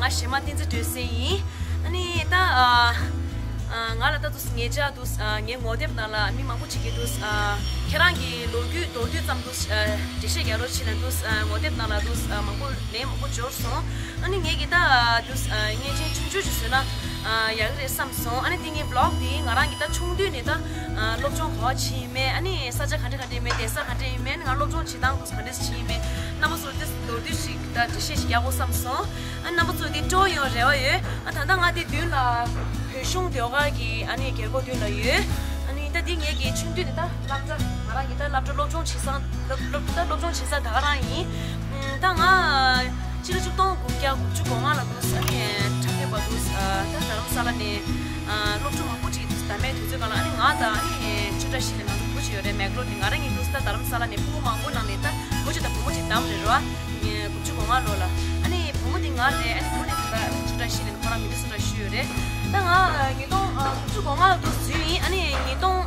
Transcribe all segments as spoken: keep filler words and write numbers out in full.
གཞས་མ་བསྟན་འཛིན་སྒྲོལ་གསལ་ཡིན། ཨ་ནི་ད་ཨ་ཨ་ང་ལ་ད་དུས་ངེད་ཅག་དུས་ཨ་ངའི་ངོ་དེབ་ནང་ལ་མི་མང་པོ་ཅིག་གིས་དུས་ཨ་ཁྱེད་རང་གི་ལོ་རྒྱུས་མདོར་བསྡུས་ཙམ་དུས་ཨ་འགྲེལ་བཤད་རྒྱག་རོགས་བྱེད་ལ་དུས་ཨ་ངོ་དེབ་ནང་ལ་དུས་ཨ་མང་པོ་ལན་མང་པོ་འབྱོར་སོང་། ཨ་ནི་ངེད་ཀྱིས་ད་དུས་ཨ་བརྙན་འཕྲིན་ཆུང་ཆུང་ཞིག་བཟོས་ན་ཨ་ཡག་གི་རེད་བསམ་སོང་། ཨ་ནི་དེ་ངའི་བི་ལོག་དེ་ང་རང་གི་ད་ཆུང་དུས་ནས་ད་ཨ་སློབ་སྦྱོང་ག་པར་ཕྱིན་ཡིན་མེད། ཨ་ནི་ས་ཆ་ག་འདྲ་ག་འདྲ་ཡིན་མེད། བསྡད་ས་ག་འདྲ་ཡིན་མེད། ཨ་ནི་ང་སློབ་སྦྱོང་བྱེད་སྟངས་དུས་ག་འདྲ་ཞིག་ཡིན་མེད། རྣམ་པ་ཚོར་དེ་མདོར་བསྡུས་ཤིག་ད་འགྲེལ་བཤད་ཞིག་རྒྱག་དགོས་བསམ་སོང་། ཨ་རྣམ་པ་ཚོ་དེ་སྤྲོ་ཡོང་རེ་བ་ཡོད། ཨ་ད་ལྟ་ང་དེ་མདུན་ལ་བོད་གཞུང་ཟློས་གར་གྱི་ཨ་ནི་རྒྱལ་སྒོ་མདུན་ལ་ཡོད། ཨ་ནི་ད་འདི་ངེད་ཀྱི་ཆུང་དུས་ནས་ད་སློབ་གྲྭ་ང་རང་གི་ད་སློབ་གྲྭ་སློབ་སྦྱོང་བྱེད་ས་སློབ་སློབ་ད་སློབ་སྦྱོང་བྱེད་ས་ད་ག་རང་ཡིན། ཨ་ད་ང་སྤྱི་ལོ་ཆིག་སྟོང་དགུ་བརྒྱ་དགུ་བཅུ་གོ་ལྔ་ལ་འདུག་ཨ་ནི་འཁྲབ་སྟོན་པ་འདུག་ད་རྡ་རམ་ས་ལ་ནས་སློབ་ཕྲུག་མང་པོ་ཅིག་འདུག་ད་མའི་དུས་ཚོད་སྒང་ལ་ཨ་ནི་ང་དང་ཨ་ནི་ཆོས་གྲྭ་ཤིག་ལ་ང་ཚོ་བུ་ཅིག་ཡོད་རེད། མེག་ལོར་ནས། ང་རང་གི་འདུག་ད་རྡ་རམ་ས་ལ་ནས་ཕྲུ་གུ་མང་པོ་ནང་ནས་ད་བུ་ཅིག་དང་བུ་མོ་ཅིག་བདམས་རེད་རོ། དགུ་བཅུ་གོ་ལྔ་ལོ་ལ། ཨ་ནི་བུ་མོ་དེ་ང་རེད། ཨ་ནི་བུ་ནི་ད་ཆོས་གྲྭ་ཤིག་ལ་ཁོ་རང་མི་དེ་སུ་འདྲ་ཞུས་ཡོད་རེད། ད་ང་ཉིས་སྟོང་དགུ་བཅུ་གོ་ལྔ་ལ་འདུག་འཛུལ་ཡིན། ཨ་ནི་ཉིས་སྟོང་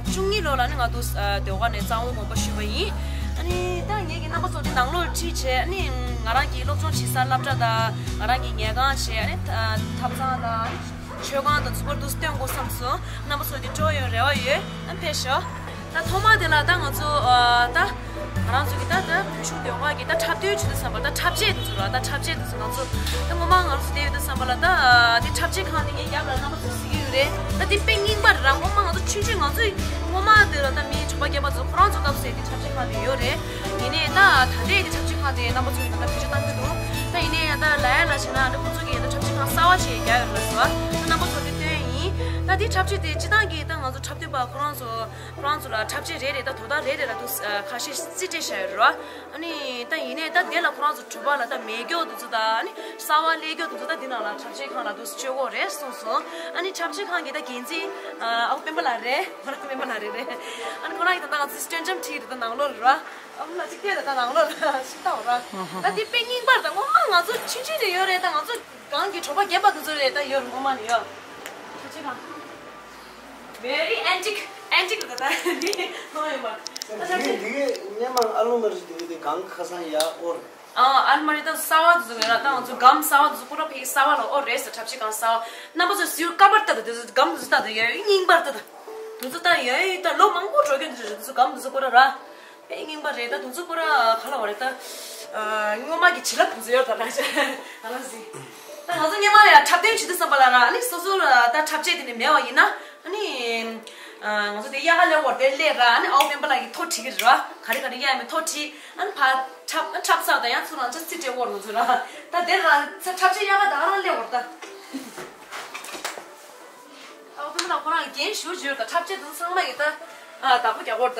བཅུ་གཉིས་ལོ་ལ་ནི་ང་འདུག་ཟློས་གར་ནས་གཙང་བོ་དགོན་པ་ཞུས་པ་ཡིན། ཨ་ནི་ད་ངེད་ཀྱི་རྣམ་པ་ཚོ་དེ་ནང་ལོགས་ཁྲིད་བྱས། ཨ་ནི་ང་རང་གི་སློབ་སྦྱོང་བྱེད་ས་སློབ་གྲྭ་དང་། ང་རང་གི་ཉལ་ཁང་བྱས། ཨ་ནི་ཐབ་ཚང་དང་། མཆོད་ཁང་དང་ཚུ་པར་དུ་སྟོན་དགོས་བསམ་སོང་། རྣམ་པ་ཚོ་དེ་སྤྲོ་ཡོང་རེ་བ་ཡོད། ཨ་ཕེབས་ཤོག་ད་ཐོག་མ་དེ་ལ་ད་ང་ཚོ་ཨ་ད་ང་རང་ཚོ་གི་ད་ད་བོད་གཞུང་ཟློས་གར་གི་ད་འཁྲབ་སྟོན་བྱེད་དུས་ཙམ་པ། ད་འཁྲབ་ཆས་དེ་ཚོ་ར། ད་འཁྲབ་ཆས་དེ་ཚོ་ང་ཚོ་ད་སྔོན་མ་ང་ཚོ་བསྡད་ཡོད་དུས་ཙམ་པ་ལ་ད་དེ་འཁྲབ་ཆས་ཁང་དེ་ངའི་རྒྱབ་ལ་རྣམ་པ་ཚོ་གཟིགས་ཀྱི་ཡོད་རེད། ད་དེ་དཔེ་རྙིང་པ་རེད་ར། སྔོན་མ་ང་ཚོ་ཆུང་ཆུང་ང་ཚོ་སྔོན་མ་དེ་ལ་ད་མིའི་གྲོགས་པོ་སྐྱེས་པ་ཚོ་ཁོ་རང་ཚོ་སྐབས་སུ་དེ་འཁྲབ་ཆས་ཁང་དེ་ཡོད་རེད། ཡིན་ནའི་ད་ད་ལྟའི་དེ་འཁྲབ་ཆས་ཁང་དེ་རྣམ་པ་ཚོ་ཡིས་ད་ལྟ་བེད་སྤྱོད་བཏང་གི་འདུག་ད་ཡིན་ནའི་ཡང་ད་ལ་ཡ་ལ་བྱས་ན་ད་ཁོ་ཚོ་གིས་ད་འཁྲབ་ཆས་ཁང་གསར་པ་ཞིག་བརྒྱབ་ཡོད་རེད་ཟེར་བ། ད་རྣམ་པ་ཚོ་དེ་སྟོན་ཡིན། ད་དེ་འཁྲབ་ཆས་དེ་སྤྱིར་བཏང་གི་ད་ང་ཚོ་འཁྲབ་སྟོན་པ་ཁོ་རང་ཚོ་ཁོ་རང་ཚོ་ལ་འཁྲབ་ཆས་རེ་རེ་ད་དོ་བདག་རེ་རེ་ལ་དུ་ཁ་ཤས་རྩིས་སྤྲད་བཞག་ཡོད་རེད་བ། ཨ་ནི་ད་ཡིན་ནའི་ད་དེ་ལ་ཁོ་རང་ཚོ་གྲུབ་པ་ལ་ད་མེ་སྒྱོགས་དེ་ཚོ་དང་། ཨ་ནི་གསར་པ་ལས་སྒྱོགས་དེ་ཚོ་ད་འདི་ནང་ལ་འཁྲབ་ཆས་ཁང་ལ་དུ་སྤྱོད་དགོས་རེད་གསུངས་སོང་། ཨ་ནི་འཁྲབ་ཆས་ཁང་གི་ད་འགན་འཛིན་ཨ་ཁུ་སྤེན་པ་ལགས་རེད། ཁོ་རང་སྤེན་པ་ལགས་རེད་རེད། ཨ་ནི་ཁོ་རང་གི་ད་ད་ང་ཚོ་སྤྱན་འབྱམས་ཁྲིད་རེད། ད་ནང་ལོགས་རེད་བ། ཨ་ཁུ་ལ་གཅིག་བལྟས་ད་ད་ནང་ལོགས་ལ་ཞིག་ལྟ་བ་ར། ད་འདི་དཔེ་རྙིང་པར་ད་སྔོན་མ་ང་ཚོ་ཆུང་ཆུང་ནས་ཡོད་རེད། ད་ང་ཚོ་གང་གི་གྲོགས་པོ་རྒན་པ་དེ་ཚོ་རེད། ད་ཡོད་རེད། སྔོན་མ་ནས་ཡོད། ཁ་ཆེ་གང་། Very antique, antique ད་ད་འདི་ནོ་ཡོད་མ། ད་ད་འདི་འདི་གི་སྔོན་མ་ཨ་ལོ་མ་རི་འདི་གི་དེ་གང་ཁ་སང་ཡ་ཨོར། ཨ་ཨ་ལོ་མ་རི་ད་གསར་པ་དེ་ཚོ་ཡོད་ར། ད་ང་ཚོ་སྒམ་གསར་པ་དེ་ཚོ་པུ་ར་ཕ་གི་གསར་པ་ལ་ཨོ་རེད་ཟེར། འཁྲབ་ཆས་ཁང་གསར་པ། རྣམ་པ་ཚོ་ཟིའུ་ཀ་པར་ལྟ་ད། དེ་ཚོ་སྒམ་དེ་ཚོ་ལྟ་ད་ཡ་ཡ་རྙིང་པར་ལྟ་ད། དེ་ཚོ་ད་ཡ་ཡ་ད་ལོ་མང་པོ་འགྲོ་རྒྱུ་འདི་རེད། དེ་ཚོ་སྒམ་དེ་ཚོ་པུ་ར་ར། དཔེ་རྙིང་པ་རེད། ད་དུང་ཚོ་པུ་ར་ག་ལ་བ་རེད། ད་ཨ་སྔོན་མ་གི་བྱིན་རླབས་དུང་ཚོ་ཡོད་ད་ལ་ཆ་ང་ལ་ཟིན། ད་ང་ཚོ་སྔོན་མ་ལ་ཡང་འཁྲབ་སྟོན་བྱེད་དུས་ཙམ་པ་ལ་ར། ཨ་ནི་སོ་སོ་ལ་ད་འཁྲབ་ཆས་དེ་ནི་མེད་པ་ཡིན་ན། ཨ་ནི་ཨ་ང་ཚོ་དེ་དབྱར་ཁ་ལེན་བར་དེ་སླེབས་ར། ཨ་ནི་ཨའུ་སྤེན་པ་ལགས་ཀྱིས་ཐོ་བྲིས་ཀྱི་རེད་བ། ག་རེ་ག་རེ་གཡར་མེད་ཐོ་བྲིས། ཨ་ནི་ཕར་འཁྲབ་འཁྲབ་ཚར་ད་ཡང་ཚུར་རང་ཅག་རྩིས་སྤྲད་དགོས་རེད། ང་ཚོ་ར་ད་དེ་རང་ཚ་འཁྲབ་ཆས་དབྱར་ཁ་ད་ག་རང་སླེབས་བར་ད། ཨ་ཁུ་ཕུ་ལགས་ཁོ་རང་རྒན་ཞུ་བརྗོད་དང་འཁྲབ་ཆས་དང་ཚང་མ་ཡི་ད་ཨ་བདག་པོ་རྒྱག་གོ་ད།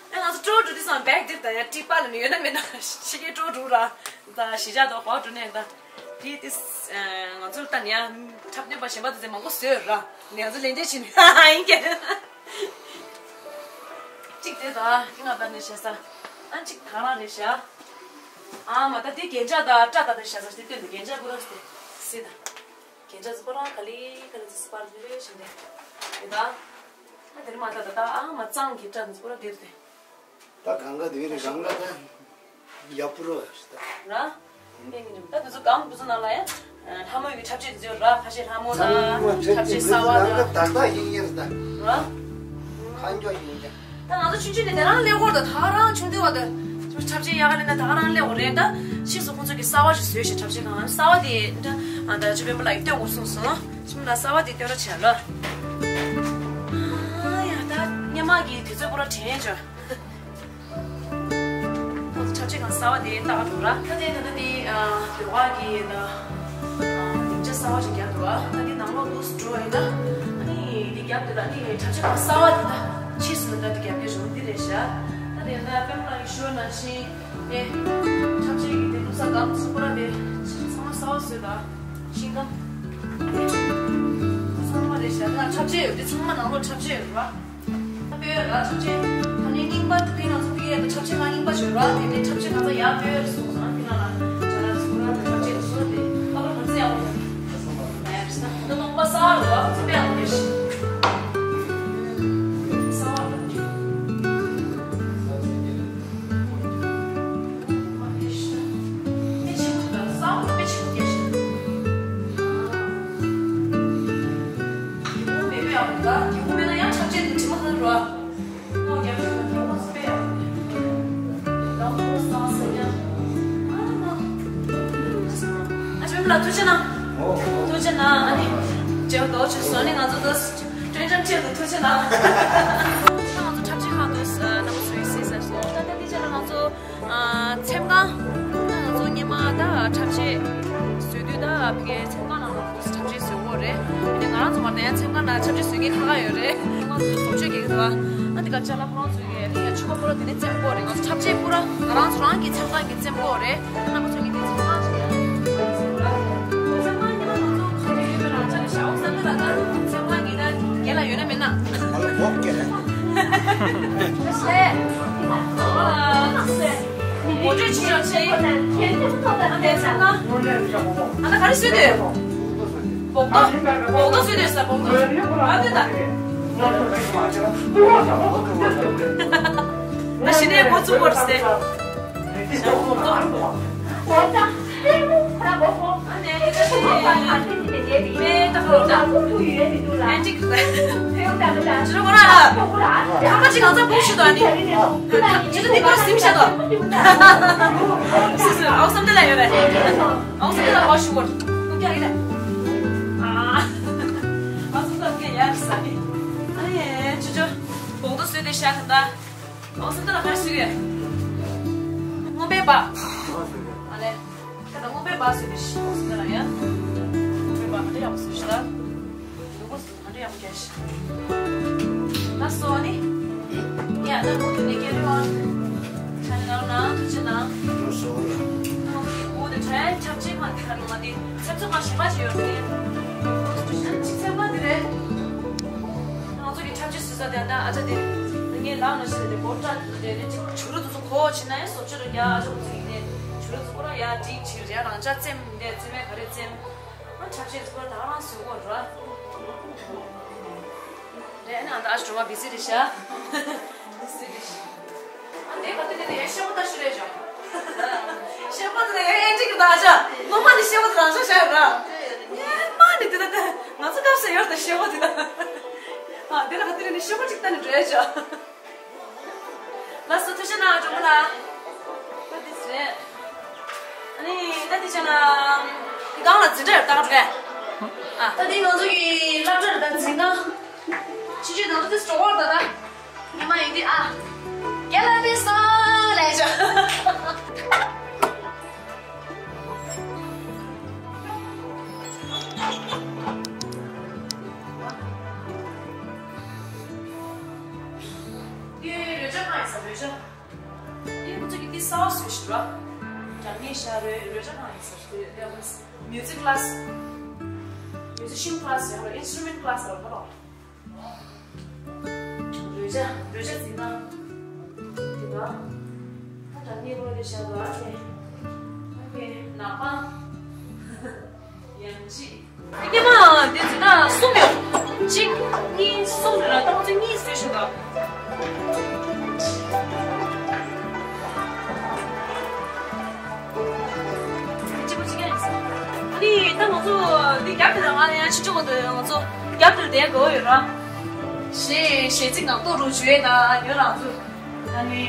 ཨ་ང་ཚོ་སྤྲོ་འགྲོ་དུས་སང་བེག་འདིར་ད་ཡང་ཊི་པ་ལ་ནི་ཡོད་ན་མེད་ན་ཕྱི་རྒྱལ་སྤྲོ་འགྲོ་ར། ད་གཞིས་ཆགས་དང་གོ་འགྲོ་ནས་ད་དེ་དེ་ང་ཚོ་ལ་ད་ནི་ཡང་འཁྲབ་སྟོན་པ་གཞན་པ་དེ་ཚོ་མང་པོ་བཟོས་ར། ནི་ང་ཚོ་ལེན་རྒྱས་བྱེད་ནི་ཡིན་ཀྱང་། གཅིག་དེ་ད་ཁྱི་ང་ད་ནི་བྱས་ས། ཨ་གཅིག་ད་རང་རེད་བྱ། ཨ་མ་ད་དེ་རྒྱན་ཆ་ད་སྐྲ་ད་དེ་བྱས་ས་ཞིག་སྟོན་ཏེ་རྒྱན་ཆ་པུ་ར་སྟེ་སི་ད། རྒྱན་ཆ་ཟི་པོ་རང་ག་ལེ་ག་ལེ་ཟི་སི་པར་ཟི་རེ་བཞིན་དེ། དེ་ད། ད་དེར་མ་ད་ད་ད་ཨ་མ་གཙང་གི་སྐྲ་ཟི་པོ་ར་དེར་དེ། ད་གང་ག་དེ་རེད། གང་ག་ད་ཡག་པོ་རོ་ཞིག་ད། ར། ཨེ་ངི་ད་དེ་ཚོ་གང་དེ་ཚོ་ནང་ལ་ཡ། ལྷ་མོ་ཡི་འཁྲབ་ཆས་དེ་ཚོ་ར། ཁ་ཤས་ལྷ་མོ་ད་ཚང་མ་འཁྲབ་ཆས་གསར་པ་ད། གང་ག་ད་ད་ཡིན་ཡིན་ད། ར། གང་མགྱོགས་ཡིན་ད། ད་ང་ཚོ་ཆུང་ཆུང་ནས་དེ་རང་སླེབས་ཀྱི་ཡོད་རེད། ད་ད་རང་ཆུང་དུས་བ་དེ་འཁྲབ་ཆས་ཡག་ག་ལེན་ན་ད་ག་རང་སླེབས་ཀྱི་ཡོད་རེད། ད་ཕྱིས་སུ་ཁོང་ཚོ་གིས་གསར་པ་ཞིག་བཟོས་ཤིག་འཁྲབ་ཆས་ཁང་གསར་པ་དེ་འདྲ་ཨ་ད་ཅི་སྤེན་པ་ལགས་ཀྱིས་སྟོན་དགོས་གསུངས་སོང་། ཆུང་ལ་གསར་པ་དེ་སྟོན་རོགས་བྱས་ལ། ཨ་ཡ་ད་སྔོན་མ་གི་དུས་ཚོད་པོ་ར་དྲན་བྱུང་། ཁོང་ཚོ་འཁྲབ་ཆས་ཁང་གསར་པ་དེ་ལྟ་ག་འགྲོ་ར། ད་དེ་ད་ད་དེ་ཨ་ཟློས་གར་གི་ད། སྡིངས་ཆ་གསར་པ་ཞིག་རྒྱབ་འདུག་ཨ་ད་འདི་ནང་ལོགས་འདུག་སེ་འགྲོ་བ་ཡིན་ན། ཨ་ནི་འདི་རྒྱབ་འདུག་ཨ་ནི་འཁྲབ་ཆས་ཁང་གསར་པ་འདི་ད་ཕྱིས་སུ་ད་འདི་རྒྱབ་ཀྱི་རུ་འདི་རེད་ཤག་ད་དེ་ཡང་ད་སྤེན་པ་ལགས་ཀྱིས་ཞུ་བ་ནང་བཞིན་ཨེ། འཁྲབ་ཆས་ཀྱི་དེ་འདུག་ས་སྒམ་ཚུགས་པ་དེ་ཚང་མ་གསར་པ་བཟོས་ད་ཤིང་སྒམ་ཚང་མ་རེད་ཤག་ད་འཁྲབ་ཆས་ཡོད་དེ་ཚང་མ་ནང་ལོགས་འཁྲབ་ཆས་ཡོད་རེད་བ། ད་དཔེ་ཡོད་ར་འཁྲབ་ཆས། ད་ནི་རྙིང་པ་དེ་ཕིན་ང་ཚོ་ཕི་ཡ་ད་འཁྲབ་ཆས་ང་རྙིང་པ་བྱོས་ར། དེ་ནས་འཁྲབ་ཆས་ང་ཚོ་ཡར་སྤོས་ར་སོང་ང་ཕི་ན་ལ་ཇ་ལ་སུ་ར་ད་འཁྲབ་ཆས་སུ་ར་དེ་ཨ་ལོ་ག་ཚོད་ཡག་པོ་ཡོད། ད་ཡང་ཕྱིན་ན་ད་ནོང་པ་གསར་ར་བ་ཚོ་དཔེ་ཡག་པོ་ཡོད་ཤི། གསར་བ་ར་དེ་དཔེ་ཆེན་པོ་ད་གསར་བ་དཔེ་ཆེན་པོ། ལ་ཐུགས་རྗེ་གནང་། ཐུགས་རྗེ་གནང་། ཨ་ནི་མཇལ་བ་དོ་ཆེ་སོང་ནི་ང་ཚོ་དོ་སྤྲོ་འཆམ་ཆེད་དུ་ཐུགས་རྗེ་གནང་། ད་ང་ཚོ་འཁྲབ་ཆས་ཁང་དུ་རྣམ་པ་ཚོ་ཡིས་གཟིགས་ཟེར་སོང་། ད་ལྟ་འདི་ཆ་ལ་ང་ཚོ་ཨ་ཚེམ་ཁང་། ད་ང་ཚོ་སྔོན་མ་ད་འཁྲབ་ཆས་བཟོས་དུས་ད་ཕ་གིའི་ཚེམ་ཁང་ནང་ལ་འཁྲབ་ཆས་བཟོས་ཡོད་རེད། དེ་ང་རང་ཚོ་མ་ནས་ཚེམ་ཁང་ནང་འཁྲབ་ཆས་བཟོས་མཁན་ཁག་ཁག་ཡོད་རེད། ང་ཚོ་བཟོ་བཅོས་རྒྱག་གི་འདུག་ཨ་ནི་ཁ་ཅག་ལ་ཁོ་རང་ཚོ་གི་ཨ་ནི་ཡ་ཕྱུ་པ་ཁོ་རང་དེ་ནས་བཙེམ་དགོས་རེད། ང་ཚོ་འཁྲབ་ཆས་ཁོ་རང་ང་རང་ཚོ་རང་གི་ཚེམ་ཁང་གི་བཙེམ་དགོས་རེད། རྣམ་པ་ཚོ་གི་དེ་ཚེམ་ཁང་ཞིག་ཡ། ཚེམ་ཁང་གི་ནང་ང་ཚོ་ཁ་ཅིག་ཡོད་པའི་རང་ཅག་གི་ཞའོ་བསམ་ཚུལ་ལ་ད་ཚེམ་ཁང་གི་ད་རྒན་ལ་ཡོད་ན་མེད་ན། ང་ལ་འོག་སྐད་རེད། ཤེས། ཨོ་ལ་ཤེས། ངོ་སྤྲོད་བྱེད་ཆོག་ཆེ། ཨ་འདས་ཚང་ན། ཨ་ད་ག་རེ་བཟོས་འདུག་སྦོག་ཏོ། སྦོག་ཏོ་བཟོས་འདུག་ས་སྦོག་ཏོ། ཨ་འདི་ད། ད་གཞི་ནས་འགོ་བཙུགས་པར་ཟེར། སྦོག་ཏོ། ཨ་ནས་ཨེ་ད་ཤི་ནས་མེ་ད་ཧོ་ད། ཨན་ཅིག་ཁ་པ་ཅིག་ང་ཚོ་བུག་ཤི་དོ་ཨ་ནི། ཅི་ད་འདི་པར་སིམ་ཤ་དོ། སི་སི་ཨའུ་སམ་དེ་ལ་ཡོད་རེད། ཨའུ་སམ་དེ་ལ་བ་ཤུ་བར། ཨུ་ཀྱ་ཨི་ལ། ཨ་ཨའུ་སམ་དེ་ལ་ཀྱ་ཡར་ས་ནི། ཨ་ཡེ་ཅོ་ཅོ། བོང་དོ་སོས་ཏེ་ཤ་ད་ད། ཨའུ་སམ་དེ་ལ་ཧར་སུ་ཡོད། སྔོན་པའི་པ། ཨ་ལེ། ཁ་ད་སྔོན་པའི་པ་སོས་ཏེ་ཤི་ཨའུ་སམ་དེ་ལ་ཡ། སྔོན་པའི་པ་ཧ་ད་ཡག་པོ་སོས་ཤི་ད། ད་སོ་ནི། ཡ་ད་མུ་མཐུད་ནས་carry on། ཆ་ནས་ནང་ནང་དུ་ཆ་ནང་། ད་མུ་མཐུད་ནས་འཁྲབ་ཆས་ཁང་གི་ཁ་ནང་ང་དེ་ཚེབ་ཚོ་ཁང་གཞན་པ་ཞིག་ཡོད་རེད། ཅིག་ཚེབ་ཁང་དེ་རེད། ང་ཚོ་གི་འཁྲབ་ཆས་བཟོ་ས་དེ་ད་ཨ་ཅག་དེ་ངས་ལག་ན་ཞིག་དེ་སྒོ་བཀྲ་དེ་རེད། ཅིག་བྱུ་རུ་དེ་ཚོ་གོ་བྱེད་ན་ཡང་བཟོ་བཅོས་རེད། ཡ་ཨ་ཅག་ཚོ་ཡིན་ནས་བྱུ་རུ་ཚོ་ཁོ་རང་ཡ་སྒྲིག་བྱེད་རེད། ཡ་རང་ཅག་རྩེམ་འདས་རྩེ་མའི་ག་རེ་རྩེམ། ཨ་འཁྲབ་ཆས་ཚོ་ཁོ་རང་ད་ག་རང་བཟོ་གོ་ར། རེད། ཨ་ནི་ཨ་ད་ཨ་ཞོ་མ་བི་ཟི་རེད་ཤག་བི་ཟི་རེད་ཤག་ཨ་འདི་ག་དུས་དེ་ནས་ཤེས་པ་ད་ཤི་རེད་ཤག་ཤེས་པ་དེ་ནས་ཨེ་འགྲིག་གི་ད་ཤག་ནོ་མ་ནི་ཤེས་པ་དེ་རང་ཤག་ཤག་ར། ཨེ་མ་ནི་དེ་ད་ད་ང་ཚོ་སྐབས་སུ་ཡོད་ད་ཤེས་པ་དེ་ད། ཨ་དེ་ལ་ག་དུས་དེ་ནས་ཤེས་པ་ཅིག་ད་ནི་འགྲོ་ཡ་ཤག་ལགས་སོ་ཐུགས་རྗེ་གནང་། གྲོགས་པོ་ལགས། ད་འདི་རེད། ཨ་ནི་ད་འདི་བྱས་ན། འདི་སྒང་ལ་འཛིན་གྲྭ་རེད་ད་ག་རེད། ཨ་ད་འདི་ང་ཚོ་གི་སློབ་གྲྭ་རེད་ད་འཛིན་ཁང་། ཕྱི་ཕྱི་ནང་ཚོ་དེ་སྤྲོ་བོ་རེད་ད་ད། ཉི་མ་ཡིན་འདི་ཨ། རྒན་ལགས་ཕེབས་སོང་ལབ་ཤག་འདི་རོལ་ཆ་ཁང་ཡིན་ས་རོལ་ཆ། འདི་ཁོ་ཚོ་གི་འདི་གསར་པ་བཟོས་ཤག་ར། རྒྱ་མིའི་ཤག་རོལ་རོལ་ཆ་ཁང་ཡིན་ས་རེད། Music class, musician class ཡང་རོ་instrument class ཡང་རོ། རོལ་ཆ་རོལ་ཆ་འཛིན་ན། འདི་ག་ད་ད་ནི་རོ་རེ་ཤག་ར་ཨ་ནི། ཨ་ནི་ནག་པང་། ཡང་ཅི། སྔོན་མ་དེ་ཚོ་ད་གསུམ་ཡོད། གཅིག་གཉིས་གསུམ་རེད་ལ་ད་ང་ཚོ་གཉིས་བཟོས་ཤག་ད། གཅིག་པ་གཅིག་རྐྱང་ཡིན་ས། ཨ་ནི་ད་ང་ཚོ་འདི་རྒྱབ་དེ་ལ་ང་ཡང་ཕྱི་ཕྱོགས་ཁོ་ད་ང་ཚོ་རྒྱབ་དེ་ལ་བསྡད་དགོས་ཡོད་ར། གཞས་གཞས་ཚིག་ངག་ཐོག་རུ་བརྗོད་ད་ཡོད་རང་ཚོ། ཨ་ནི།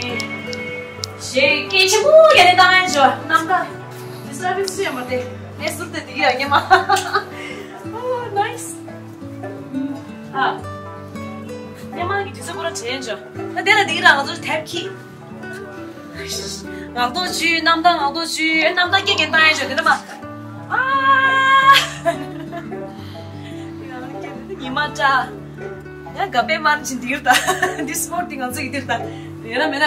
གཞས་སྐད་ཆེན་པོ་ཡ་ནི་བཏང་ཡ་བྱོས་རྣམ་ཐར། འདི་སར་བིས་ཅི་ཡང་མ་དེ། ངས་ཟུར་དེ་འདི་གི་ཡ་ངས་མ། Oh, nice. ཨ། སྣེ་མང་གི་དུས་ཚོད་ཁོ་རང་བྱས་བྱོས། ད་དེ་ལ་འདི་གི་རང་ང་ཚོ་ཐེབས་ཁྱི། ངག་ཐོག་བརྗོད་རྣམ་ཐར་ངག་ཐོག་བརྗོད་རྣམ་ཐར་སྐད་ཀྱང་བཏང་ཡ་བྱོས་དེ་ནི་མ། ཨ། ཉི་མ་འདྲ། ཡང་ག་པའི་མར་ཅིན་འདིར་ད། འདི་སི་པོར་ཊི་ང་ཚོ་ཡི་འདིར་ད། ཡོད་ན་མེད་ན་ད།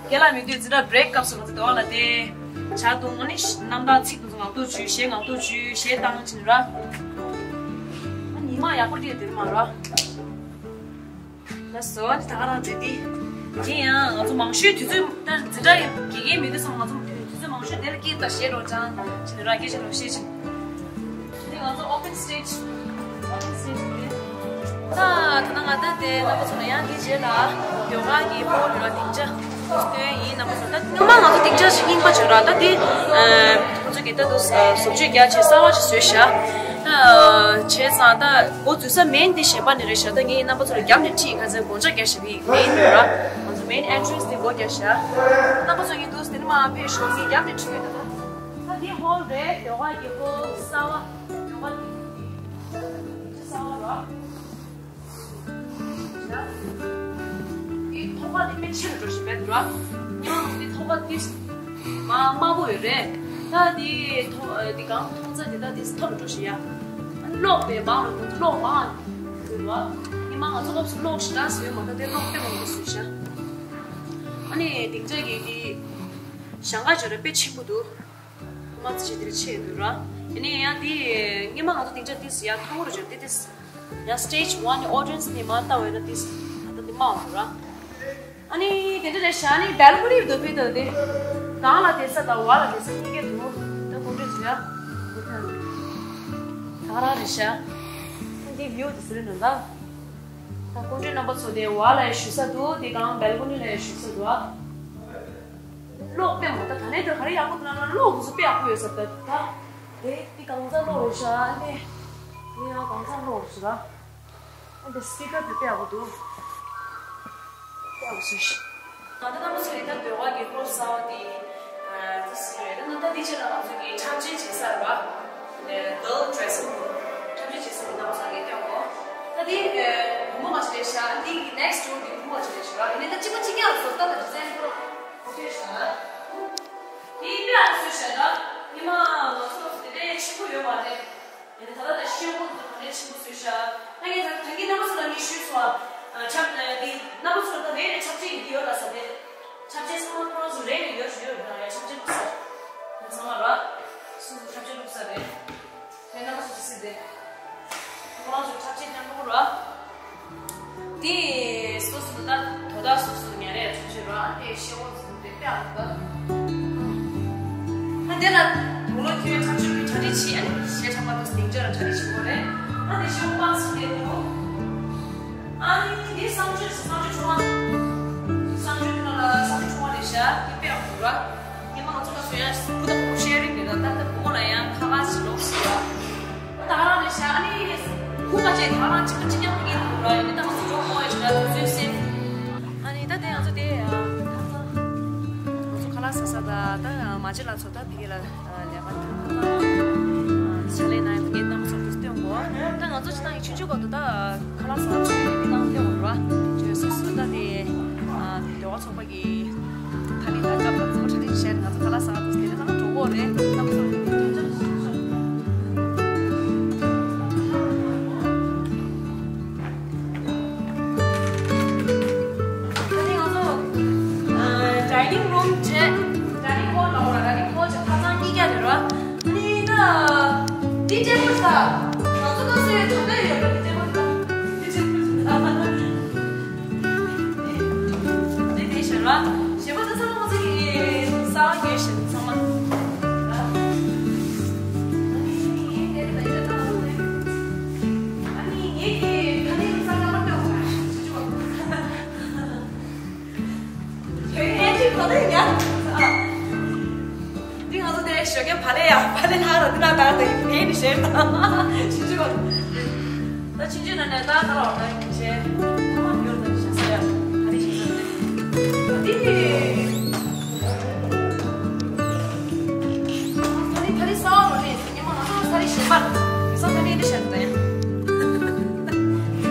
རྒན་ལགས་མི་འདུག་འཛིན་གྲྭ་བྷི་རེག་སྐབས་སུ་ང་ཚོ་དེ་བ་ལ་དེ། ཇ་འཐུང་ཨ་ནི་རྣམ་ཐར་ཚིག་དེ་ཚོ་ངག་ཐོག་བརྗོད་གཞས་ངག་ཐོག་བརྗོད་གཞས་བཏང་ཕྱིན་ར། ཨ་ཉི་མ་ཡག་པོ་སྤྲད་དེ་མ་ར། ལགས་སོ། ད་ག་རང་རེད་དེ། དེ་ཡང་ང་ཚོ་མང་ཤོས་དུས་ཚོད་ད་འཛིན་གྲྭ་དགེ་རྒན་མེད་དུས་ཙམ་ང་ཚོ་དུས་ཚོད་མང་ཤོས་དེ་ལ་སྐྱེལ་ད་བཤད་རོགས་ཅང་བྱས་ནས་ར་སྐད་ཆ་རོགས་བཤད་ཅིང་། དེ་ང་ཚོ་open stage, open stage རེད། ད་ད་ནང་ང་ད་དེ་རྣམ་པ་ཚོ་ལ་ཡང་དེའི་རྗེས་ལ་ཡོ་ག་གི་པོ་ལ་སྡིངས་ཆ་སྟོན་ཡིན། རྣམ་པ་ཚོ་ད་སྔོན་མ་ང་ཚོ་སྡིངས་ཆ་ཞིག་རྙིང་པ་བྱོས་ར། ད་དེ་ཁོ་ཚོ་གི་ད་དུ་བཟོ་བཅོས་རྒྱག་བྱས་གསར་བ་ཞིག་བཟོས་ཤག་ད་བྱས་ཙང་ད་འགོ་འཛུགས་ས་མེན་དེ་གཞན་པ་ནས་རེད་ཤག་ད་ངས་རྣམ་པ་ཚོ་ལ་རྒྱབ་ནས་ཁྲིད་ཁ་ཚན་དགོངས་འཇགས་རྒྱག་ཞེས་པའི་མེན་རེད་ར། ང་ཚོ་main entrance དེ་སྒོ་རྒྱག་ཤག་རྣམ་པ་ཚོ་ཡིན་འདུག་དེ་ནི་མ་ཕེབས་ཤོག་ངས་རྒྱབ་ནས་ཁྲིད་གི་ད་ད། འདི་ཧོལ་རེད། ཟློས་གར་གྱི་ཧོལ་གསར་པ། ཟློས་གར་གྱི་གསར་པ་རེད། འདི་ཐོག་ཁ་འདི་དཔེ་ཆེ་རུ་འགྲོ་བཞིན་པས་འདུག་ར། ཉི་མ་འདི་ཐོག་ཁ་འདི་མ་དམའ་པོ་ཡོད་རེད། ད་འདི་ཐོག་འདི་གང་མཐོང་ས་འདི་ད་འདི་མཐོ་རུ་འགྲོ་བཞིན་ཡ། གློག་དཔེ་མང་རུ་འགྲོ། གློག་མང་འདུག་ར། ཉི་མ་ང་ཚོ་སྐབས་སུ་གློག་ཞེ་དྲག་བཟོས་ཡོད་མ་རེད། ད་དེ་གློག་དཔེ་མང་པོ་བཟོས་ཤག་ཨ་ནི་སྡིངས་ཆ་གི་འདི་ཞང་ཁ་ཅོ་ར་དཔེ་ཆེན་པོ་འདུག་མ་ཚི་ཆེ་དེར་ཆེ་འདུག་ར། ཡིན་ནའི་ཡང་འདི་སྔོན་མ་ང་ཚོ་སྡིངས་ཆ་འདི་ཡ་མཐོ་བོ་རུ་བྱོན་ཏེ་ཏིས། ཡང་སི་ཊེ་ཇི་ཝན་ནི་ཨོ་ཌི་ཡེན་སི་ནི་མ་ལྟ་བས་ན་ཏིས་ད་ལྟ་འདི་མ་འོང་ར། ཨ་ནི་དེ་འདྲ་རེད་ཤག་ནི་སྦལ་ཀོ་ནི་འདུག་ཕེ་ད་དེ་གང་ལ་བསྡད་ས་དང་བ་ལ་བསྡད་ས་གཉིས་ཀ་འདུག་ད་ཀོང་ཀྲིཊ་བཟོ་ཡ། ད་ག་རང་རེད་ཤག་འདི་བིའུ་དེ་ཟེར་ནོ་ད། ད་ཀོང་ཀྲིཊ་རྣམ་པ་ཚོ་དེ་བ་ལ་ཡ་བཞུགས་ས་འདུག་དེ་གང་སྦལ་ཀོ་ནི་ལ་ཡ་བཞུགས་ས་འདུག་ཨ། གློག་དཔེ་མོ་ད་ད་ནས་དེར་ག་རེ་ཡག་པོ་འདུག་ལབ་ན་གློག་འདུག་སུ་དཔེ་ཡག་པོ་ཡོད་ས་ད་ད། དེ་དེ་གང་ཚ་གློག་རེད་ཤག་ཨ་ནི། དེ་ཡང་གང་ཚ་གློག་རེད་ཤག་ཨ་འདི་སི་པི་ཀར་དེ་དཔེ་ཡག་པོ་འདུག་དཔེ་ཡག་པོ་བཟོས་ཤག་ད་ལྟ་རྣམ་པ་ཚོ་ཡིན་ན་ཟློས་གར་གྱི་ཧོལ་གསར་པ་དེ་ཨ་ཙི་སི་རེད། ད་ད་ལྟ་འདི་ཕྱིར་ལ་ང་ཚོ་གི་འཁྲབ་ཆས་བྱེད་ས་རེད་པ། གྷརལ་ཌི་རེ་སི་རུམ། འཁྲབ་ཆས་བྱེད་ས་རུམ་རྣམ་པ་ཚོ་གི་སྟོན་གོ་ད་དེ་བུ་མོ་མ་ཞིག་རེད་ཤག་འདི་གི་ནེག་སི་ཊི་ཌོར་གི་བུ་མོ་མ་ཞིག་རེད་ཤག་ཡིན་ནའི་ད་གཅིག་པ་གཅིག་རྐྱང་རེད་སོ། ད་ད་ཌི་ཛའིན་ཁོ་རང་ཁོ་ཐོས་ཤག་འདི་དཔེ་ཨ་སུ་ཤ་ན་ཉི་མ་ང་ཚོ་དེ་འདྲའི་ཆེན་པོ་ཡོད་མ་རེད། ཡིན་ནའི་ད་ལྟ་ད་ཤེས་ཁོང་ཚོ་ག་ནས་ཆེན་པོ་བཟོས་ཤག་ད་ངས་ད་ད་གིན་རྣམ་པ་ཚོ་ལ་ངས་ཞུས་སོང་ཨ། འཁྲབ་འདི་རྣམ་པ་ཚོ་ད་རེ་རེ་འཁྲབ་ཆས་ཡིན་གྱི་ཡོད་ལ་ས་དེ། འཁྲབ་ཆས་ཚང་མ་ཁོ་རང་ཚོ་རེ་རེ་ཡོད་ཡོད་ར། ཡ་འཁྲབ་ཆས་བླུགས་ས་རེད། ཚང་མ་ར་སོ་སོ་འཁྲབ་ཆས་བླུགས་ས་རེད། དེ་རྣམ་པ་ཚོ་ཅི་སྲིད་དེ་ཁོ་རང་ཚོ་འཁྲབ་ཆས་མཉམ་པོ་ར། དེ་སོ་སོ་ད་དོ་བདག་སོ་སོ་ཉ་རེ་འཁྲབ་ཆས་ར་དེ་ཤེས་འོང་ཟིན་དེ་དཔེ་ཨ་ད། ཨ་དེ་ལ་དུག་ལོག་ཁྱོད་འཁྲབ་ཆས་ཀྱི་གྲ་སྒྲིག་བྱེད། ཨ་ནི་གཞས་འཁྲབ་པ་དང་སྡིངས་ཆ་ལ་གྲ་སྒྲིག་བྱེད་དགོས་རེད། ཨ་དེ་ཤོག་པ་སུ་དེ་དུག་ཨ་ནི་འདི་གསང་སྤྱོད་གསང་སྤྱོད་ཆུང་བ། གསང་སྤྱོད་ཁྱོད་ལ་གསང་སྤྱོད་ཆུང་བ་རེད་ཤག་དེ་དཔེ་ཡག་པོ་འདུག་ར། ཉི་མ་ང་ཚོ་ལ་བཟོ་ཡ་བུ་དང་བུ་མོ་ཤེ་རིང་རེད་ལ། ད་ལྟ་བུ་མོ་ལ་ཡང་ཁ་ཁ་ཞིག་ལོག་སོང་ར། ད་ག་རང་རེད་ཤག་ཨ་ནི་ཁུག་མ་བྱས་ད་ག་རང་གཅིག་པ་གཅིག་རྐྱང་ཕ་གིར་འདུག་ར། ཡིན་ནའི་ད་ང་ཚོ་འགྲོ་དགོས་ཡོད་ཤག་དུས་ཚོད་སེལ། ཨ་ནི་ད་དེ་ང་ཚོ་དེ་ཨ་ཁ་ཁ་ང་ཚོ་ཁ་ལག་ཟ་ས་ད་ད་མ་བྱེད་ལ་ཚོ་ད་ཕ་གི་ལ། ལས་ཀ་དང་ཕྱག་ལས་གནང་ཡག་ངའི་རྣམ་པ་ཚོར་དུ་སྟོན་གོ་ད་ང་ཚོ་ཅི་ཏང་ཡིག་ཆུང་ཆུང་གོ་དུ་ད་ཁ་ལག་ཟ་ཚོད་ཡིན་ཏང་སྟོན་གོ་ར། ཅོས་སོ་སོ་ད་དེ་ཟློས་གར་ཚོགས་པ་གི་ད་ནི་ད་སྐབས་ལ་ཚོགས་གྲ་སྒྲིག་བྱས་ང་ཚོ་ཁ་ལག་ཟ་དུ་དེ་ནས་ད་འགྲོ་གོ་རེད། རྣམ་པ་ཚོར་དུ་ད་ནི་ང་ཚོ་ཌའི་ནིང་རུམ་བྱས། ཌའི་ནིང་ཧོལ་ལ་འོ་ར། ཌའི་ནིང་ཧོལ་བྱས་ཐབ་ཚང་གཉིས་ཀ་རེད་ར། ནི་ད་འདི་ཊེ་བལ་ད་ང་ཚོ་ད་སུ་ཡོད་ད་ད་ཡོད་ར། འདི་ཊེ་བལ་ད་འདི་ཊེ་བལ་ད་འདི་དེ་བྱས་ར། གཞན་པ་ད་ཚང་མ་ང་ཚོ་གི་གསར་པ་གྱོན་བཞིན་ཚང་མ་ར། ཨ་ནི་ངའི་དེ་ད་ཡོད་ད་ལ་ནི་ཨ་ནི་ངའི་གི་ད་ནི་གསར་པ་སྟོན་དགོས་ར། ཞུ་ཞུ་བ། ཁྱོད་ཡན་ཅིག་གོ་ནས་ཉར། འདི་ང་ཚོ་དེ་ཞོགས་ཀས་བག་ལེབ་ཡ་བག་ལེབ་ལྷག་ར་འདི་ན་ད་དེ་ཡིན་ནི་ཞེས་དང་ཕྱིན་ཆད་ད་ཕྱིན་ཆད་ན་ནས་ད་ད་ལ་བ་ད་ཡིན་ཞེས་ཁོ་མ་ཡོད་ད་ཞེས་ས་ཡ་ད་རེ་ཞེས་ས་ནས་འདི་ད་རེ་ད་རེ་ས་བ་མ་རེད། ཉི་མ་ང་ཚོ་ས་རི་ཞིག་པར་ས་ས་རི་འདི་བཤད་ད་ཡ།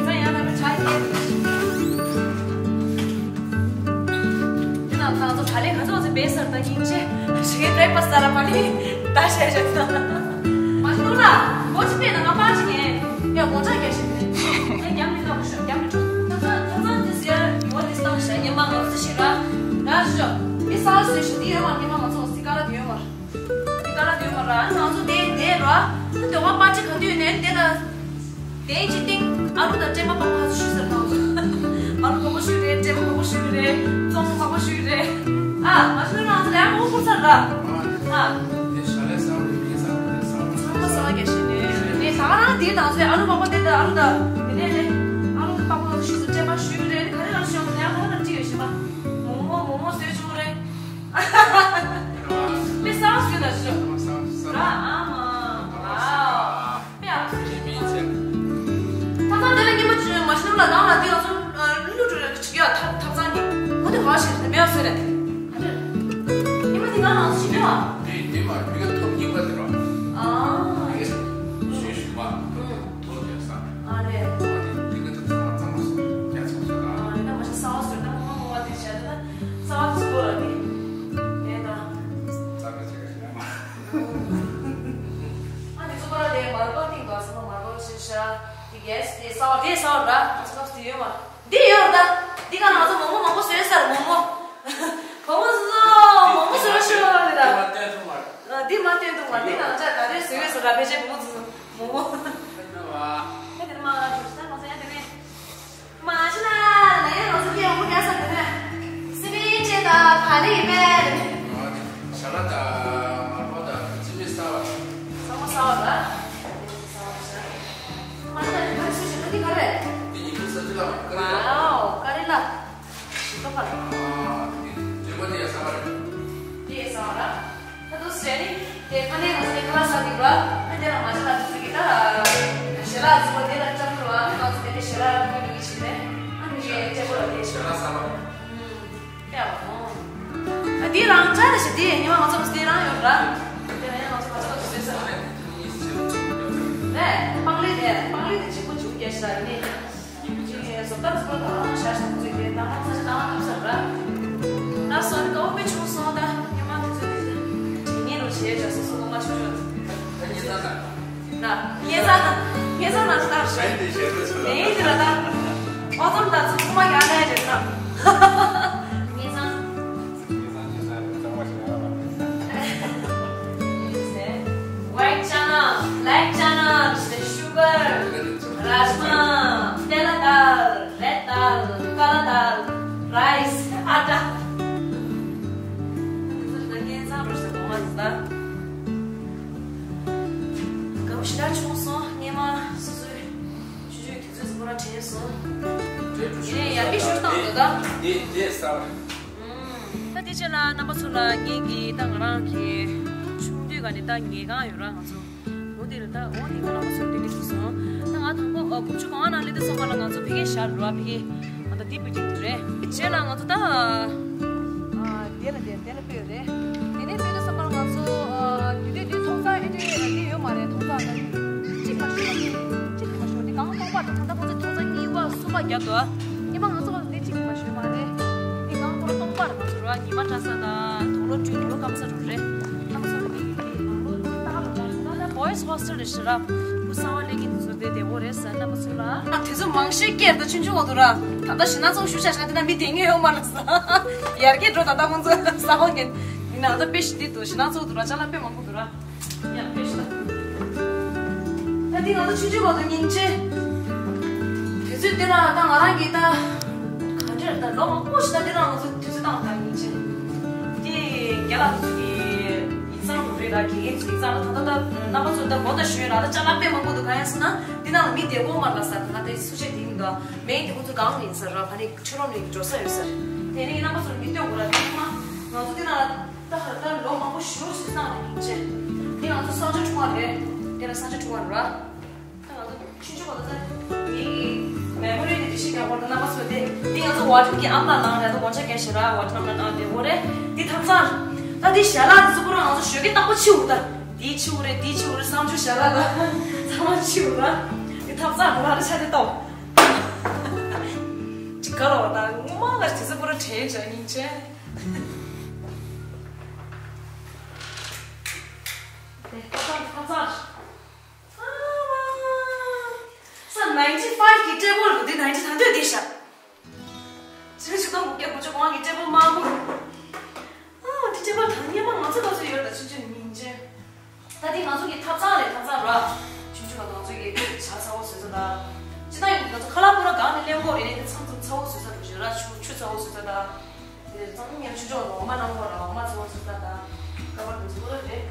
ས་ཡ་ན་ཆ་ཡི། དེ་ན་ང་ཚོ་ག་ལེ་ང་ཚོ་ཚེ་བེ་སར་ད་ཉིན་ཆེ་ཞིག་གི་བྲེག་ཕ་སི་ལ་པ་ནི་ད་བཤད་བཤད་ད། མ་ཤི་ལ་གོ་ཅི་པེ་ན་ང་པ་ཅི་ངེ་ཡ་གོ་ཅག་ག་ཤི་ནི་ཡ་རྒྱ་མི་ལ་གོ་ཤ་རྒྱ་མི་ཁྲོ། ད་ད་ད་ད་འདི་སི་ཡ་ཡུ་བ་འདི་སྟངས་ཤ་ཉི་མ་ང་ཚོ་ཞིག་ར་ང་ཞོ་འདི་ས་སུ་ཞིག་འདི་ཡོད་མ་ཉི་མ་ང་ཚོ་སི་ཀ་ལ་འདི་ཡོད་མ། འདི་ག་ལ་འདུག་མ་ར། ང་ཚོ་དེ་དེ་ར། ད་དེ་བ་པ་ཅི་ག་དུས་ནས་དེ་ལ། དེ་ཅི་སྟེང་ཨ་ལུ་དང་སྤྲེལ་མ་པགས་པ་ཞུ་ཟེར་ན། ཨ་ལུ་པགས་པ་ཞུ་རེད། སྤྲེལ་མ་པགས་པ་ཞུ་རེད། ཙོང་པགས་པ་ཞུ་རེད། ཨ་མ་ཞུ་ན་ང་ཚོ་ལས་མོ་ཁུར་ཚར་ར། ཨ། དེ་ཞལ་ལས་གསར་བའི་མིང་གསར་བའི་གསར་བའི་ཚང་མ་གསར་བ་རྒྱ་ཞིག་ནས་ནས་ད་ག་རང་དེ་དང་ཚེ་ཨ་ལུ་པགས་པ་དེ་དང་ཨ་ལུ་དང་དེ་ནས་ནས་ཨ་ལུ་པགས་པ་ཞུ་ཟེར། སྤྲེལ་མ་ཞུ་རེད། ག་རེ་རང་ཞུ་ཡང་ལས་མོ་ན་ཅི་ཡོད་ཞེ་མ། མོ་མོ་མོ་མོ་ཟེར་ཆུང་རེད། དཔེ་གསར་བ་ཞིག་ལ་ཞུ། ར་ཨ་མ། ཝའོ། དཔེ་ཡག་པོ་ཞིག་རེད། ཐབ་ཚང་དེ་ལ་ཉི་མ་ཅི་མ་ཤི་ན་ལ་ནང་ལ་དེ་ང་ཚོ་གླུ་བྲོ་རེ་ཅིག་ཡ་ཐབ་ཐབ་ཚང་གི་འོ་དེ་ག་ཞིག་རེད་མེད་ཟེར་རེད། ཉི་མ་དེ་ང་ནང་ཞིག་མེད་བ། དེ་དེ་མ་མི་ག་ཐོབ་ཉི། ཡེས། དེ་ས་བ། དེ་ས་བ་ར། ང་ཚོ་སྐབས་སུ་ཡོད་མ། འདི་ཡོད་ར། ད་འདི་ག་ང་ཚོ་མོག་མོག་མང་པོ་བཟོས་ས་ར། མོག་མོག་བུ་མོ་སོ་སོ་མོག་མོག་བཟོས་ཤོག་ལེ་ར། འདི་མ་སྟོན་འདུག་མ། འདི་ང་ཚོ་ད་རེས་བཟོས་ཡོད་ས་ར། ཕལ་ཆེར་བུ་མོ་ཚོ་མོག་མོག་ད་དེར་མ་ད་ང་ཚོ་ཡ་དེ་ནས། མ་ཤི་ན་ལ་ཡང་ང་ཚོ་སྐད་མང་པོ་རྒྱག་ས་དེ་ནས། སི་པན་ཅན་དང་ག་ལེ་ཡིན་པས། ཞལ་ལག་དང་མར་ཁུ་དང་རྩིས་མེད་གསར་བ། ས་མོ་གསར་བ་ར། མ་ཤི་ན་ནི་ག་རེ་སུ་ཞིག་ད་འདི་ག་རེ། འདི་ཉི་ཁུ་ས་ཅི་ལ་མ་ཀ་རེ་ལ། ཨའོ་ཀ་རེ་ལ། ཞིག་ཏོ་ཕར། ཨ། འདི་འདི་པ་འདི་ཡ་གསར་བ་རེད། འདི་ཡ་གསར་བ་ར། ད་དུང་ཟེར་ནི། དེ་ཁ་ནས་ང་ཚོ་དེ་ཁ་ལག་ཟ་གི་ར། ཨ་དེ་ལ་མ་ཆ་ལ་ཚུགས་ཀྱི་ད། ཞལ་ལག་ཟ་བ་དེ་ལ་སྐྱབས་རོགས་ཨ། ང་ཚོ་དེ་ནས་ཞལ་ལག་ཕུལ་འགྲོ་གི་བྱས་ནས། ཨ་ནི་ངས་ལྕེ་པོ་ལ་དེ་ཞལ་ལག་ཟ་བ། ཨུམ། ཡ་ཨོ། ཨ་དེ་རང་ཅག་རེད་ཤག་དེ་ཉི་མ་ང་ཚོ་དེ་རང་ཡོད་ར། དེ་ཡང་ང་ཚོ་ང་ཚོ་ཚོ་ཟེར་ས་རེད། སྤང་ལེ་དེ་སྤང་ལེ་དེ་གཅིག་པོ་འཇུག་རྒྱག་ཤག་ཡིན་ནའི། ཅིག་བཟོ་ལྟ་ཚོ་དང་ཤ་ཤ་ཚོས་དེ་དང་ས་ཆ་དང་ཐབས་ཟེར་ར། ད་སོན་ཀའོ་པེ་ཆུང་སོང་ད་ཉི་མ་དེ་ཚོ་དེ་དེ་ཉིན་རུ་བྱས་བྱ་སོ་སོ་ངོ་མ་ཆུང་ཆུང་ད་ཉེ་ས་ན་ན་ཉེ་ས་ཉེ་ས་ན་ད་ཤ་ཡིན་དེ་ཞེ་དྲག་ཆུ་ལ་ནས་དེ་ལ་ད་ཨོ་ཙམ་ད་ཚོ་ངོ་མ་ཡ་ལས་རེད་ན་ཉེ་ས། White chana, black chana, sugar, rajma, tela dal, red dal, kala dal, rice, atta. ག་བོ་ཞེ་དྲག་ཆུང་སོང་། སྔས་མ་སོ་སོའི་ཆུ་ཆུའི་དུས་ཚོད་ཟིན་པོ་ར་དྲན་སོང་། ཡིན་ནའི་ཡར་རྒྱས་ཤུགས་བཏང་འདུག་ད། དེ་དེ་གསར་བ་རེད། ད་དེ་རྗེས་ལ་རྣམ་པ་ཚོ་ལ་ངེད་ཀྱི་ད་ང་རང་གི་ཆུང་དུས་ག་ནས་ད་ཉལ་ཁང་ཡོད་ར་ང་ཚོ། འོ་དེ་རེད་ད། འོ་དེ་ང་རང་ཚོ་དེ་འདྲ་ཞིག་སོང་། ད་ང་དང་པོ་ཨ་དགུ་བཅུ་གོ་ལྔ་ནང་སླེབས་དུས་ཙམ་པ་ལ་ང་ཚོ་ཕ་གིར་བཞག་རེད་ར། ཕ་གིར་ང་ད་འདི་བི་ལྡིང་དེ་རེད། རྗེས་ལ་ང་ཚོ་ད་ཨ་དེ་ལ་དེ་དེ་ལ་སྤོས་རེད། དེ་ནས་སྤོས་དུས་ཙམ་པ་ལ་ང་ཚོ་ཨ་དེ་དུས་དེ་ཐོག་ཚང་ཨེ་འདྲ་ཡོད་ན་དེ་ཡོད་མ་རེད། ཐོག་ཚང་ད་གཅིག་མ་ཞུ་བ་དེ་གཅིག་མ་ཞུ་བ་དེ་གང་སྟོང་པ་དེ་ད་ལྟ་ཁོང་ཚོས་ཐོག་ཚང་གཉིས་པ་གསུམ་པ་བརྒྱབ་འདུག་ཨ་སྔོན་མ་ང་ཚོ་བ་དེ་གཅིག་མ་ཞུ་བ་རེད། འདི་གང་ཁོ་རང་སྟོང་པར་ང་ཚོ་ར་ཉི་མ་འདྲ་ས་དང་དུག་ལོག་བཀྲུས་དུག་ལོག་སྐམ་ས་རུ་རེད། ཨ་ཚོ་ར་འདི་གི་དེ་ནང་ལོགས་ཏག་ཏག་རུ་འདྲ་ས་ད་ལྟ་བོ་ཡི་སི་ཧོ་སི་ཊེལ་རེད་ཤག་ར། ཁུ་གསང་བ་ལེན་གྱི་འདུག་ཚོ་དེ་བདེ་བོ་རེད་ཟེར་རྣམ་པ་ཚོ་ལ། ཨ་དེ་ཚོ་མང་ཤོས་སྐྱེར་དང་ཆུང་ཆུང་འོ་འདུག་ར། ད་ལྟ་ཞི་ན་ཚོགས་ཤུ་ཤ་ཤ་དེ་ན་མི་དེ་ངེས་ཡོད་མ་རེད་ས། ཡར་རྒྱས་འགྲོ་ད་ལྟ་ཁོང་ཚོ་གསང་བ་ངན་ཡིན་ན་ད་དཔེ་ཞི་དེ་འདུག་ཞི་ན་ཚོགས་འདུག་ར་ཅ་ལག་དཔེ་མང་པོ་འདུག་ར། ཡང་དཔེ་ཞིག་ད། ད་འདི་ང་ཚོ་ཆུང་ཆུང་བར་དུ་སྙིང་རྗེ། དུས་ཚོད་འདི་ལ་ད་ང་རང་གིས་ད། ག་འདྲ་ད་ལོ་མང་པོ་ཞིག་ད་འདི་ལ་ང་ཚོ་དུས་ཚོད་བཏང་ད་སྙིང་རྗེ། དེ་རྒན་ལགས་ཚོ་གི་ཡིག་ཚང་རུ་རེད་ལ་དགེ་རྒན་ཚོ་ཡིག་ཚང་ལ་ད་ད་ད་རྣམ་པ་ཚོ་ད་དགོངས་དག་ཞུ་ཡོད་ལ་ད་ཅ་ལག་དཔེ་མང་པོ་འདུག་གང་ཡིན་ཟེར་ན་འདི་ནང་ལ་མི་བདེ་པོ་མ་ལ་ས་ད་ད་སུ་ཆེ་དེ་མི་འདུག་མེད་དེ་ཁོ་ཚོ་གང་ཡིན་ཟེར་ར་ཕ་ནི་ཁྲི་ལོ་ནས་འགྲོ་ས་ཡོད་ཟེར། དེ་ནི་རྣམ་པ་ཚོར་མི་སྟོན་དགོས་ར་དེ་ནི་མ་ང་ཚོ་འདི་ནང་ལ། ད་ཧར་ད་ལོ་མང་པོ་ཞུ་ཞིག་བཏང་ནས་ཡིན་ཅེ། འདི་ང་ཚོ་གསང་སྤྱོད་ཆུང་བ་རེད། དེ་ལ་གསང་སྤྱོད་ཆུང་བ་རེད་ར། ད་ང་ཚོ་ཆུང་ཆུང་བ་ད་ད་ངའི་མེ་མོ་རི་དེ་འདྲ་ཞིག་རྒྱག་པར་ད་རྣམ་པ་ཚོ་དེ་འདི་ང་ཚོ་ཝ་ཊར་གྱི་ཨམ་ལགས་ནང་རེད་ད་ཝ་ཊར་གྱི་ཞེ་ར་ཝ་ཊར་ཨམ་ལགས་ནང་དེ་འོ་རེད། འདི་ཐབ་ཚང་། ད་འདི་ཞལ་ལག་འདི་ཚོ་པུ་ར་ང་ཚོ་ཞོགས་ཀས་རྟག་པར་ཕྱི་འུར་ད། འདི་ཕྱི་འུར་རེད་འདི་ཕྱི་འུར་རེད་གསང་སྤྱོད་ཞལ་ལག་ད་ཚང་མ་ཕྱི་འུར་ར། འདི་ཐབ་ཚང་འགྲོ་ལ་རེ་ཆ་དེ་ལྟོ། ཅི་ག་རོ་ད་ངོ་མ་ལ་དེ་ཚོ་པུ་ར་དྲན་བྱ་སྙིང་རྗེ། ས་ནའིན་ཊི་ཕའིབ་གི་ཊེ་བལ་རུ་འདི་ནའིན་ཊི་ད་འདོད་འདི་ཤ། ཕྱི་ལོ་ཆིག་སྟོང་དགུ་བརྒྱ་དགུ་བཅུ་གོ་ལྔ་གི་ཊེ་བལ་དམར་པོ་རུ། ཨ་འདི་ཊེ་བལ་ད་སྔོན་མ་ང་ཚོ་ག་ཚོད་ཡོད་ད་ཆུང་ཆུང་ཉིན་ཅན། ད་འདི་ང་ཚོ་གི་ཐབ་ཚང་རེད་ཐབ་ཚང་ར། ཆུང་ཆུང་ང་ཚོ་གི་ཇ་ཚ་བོ་བཟོས་ས་ད། ཅི་ད་ཡིན་ང་ཚོ་ཁ་ལག་པུ་ར་གང་ནས་ལེན་གོ་རེད་ནས་ཚང་ཚང་ཚ་བོ་བཟོས་ས་འདུག་ཞེ་ར་ཆུ་ཆུ་ཚ་བོ་བཟོས་ས་ད། དེ་ཚང་མ་ཉམས་ཆུང་ཆུང་ལ་འོ་མ་གནང་གོ་ར་འོ་མ་ཚ་བོ་བཟོས་ས་ད། ཀ་པར་དུ་འཛུལ་གོ་རེད།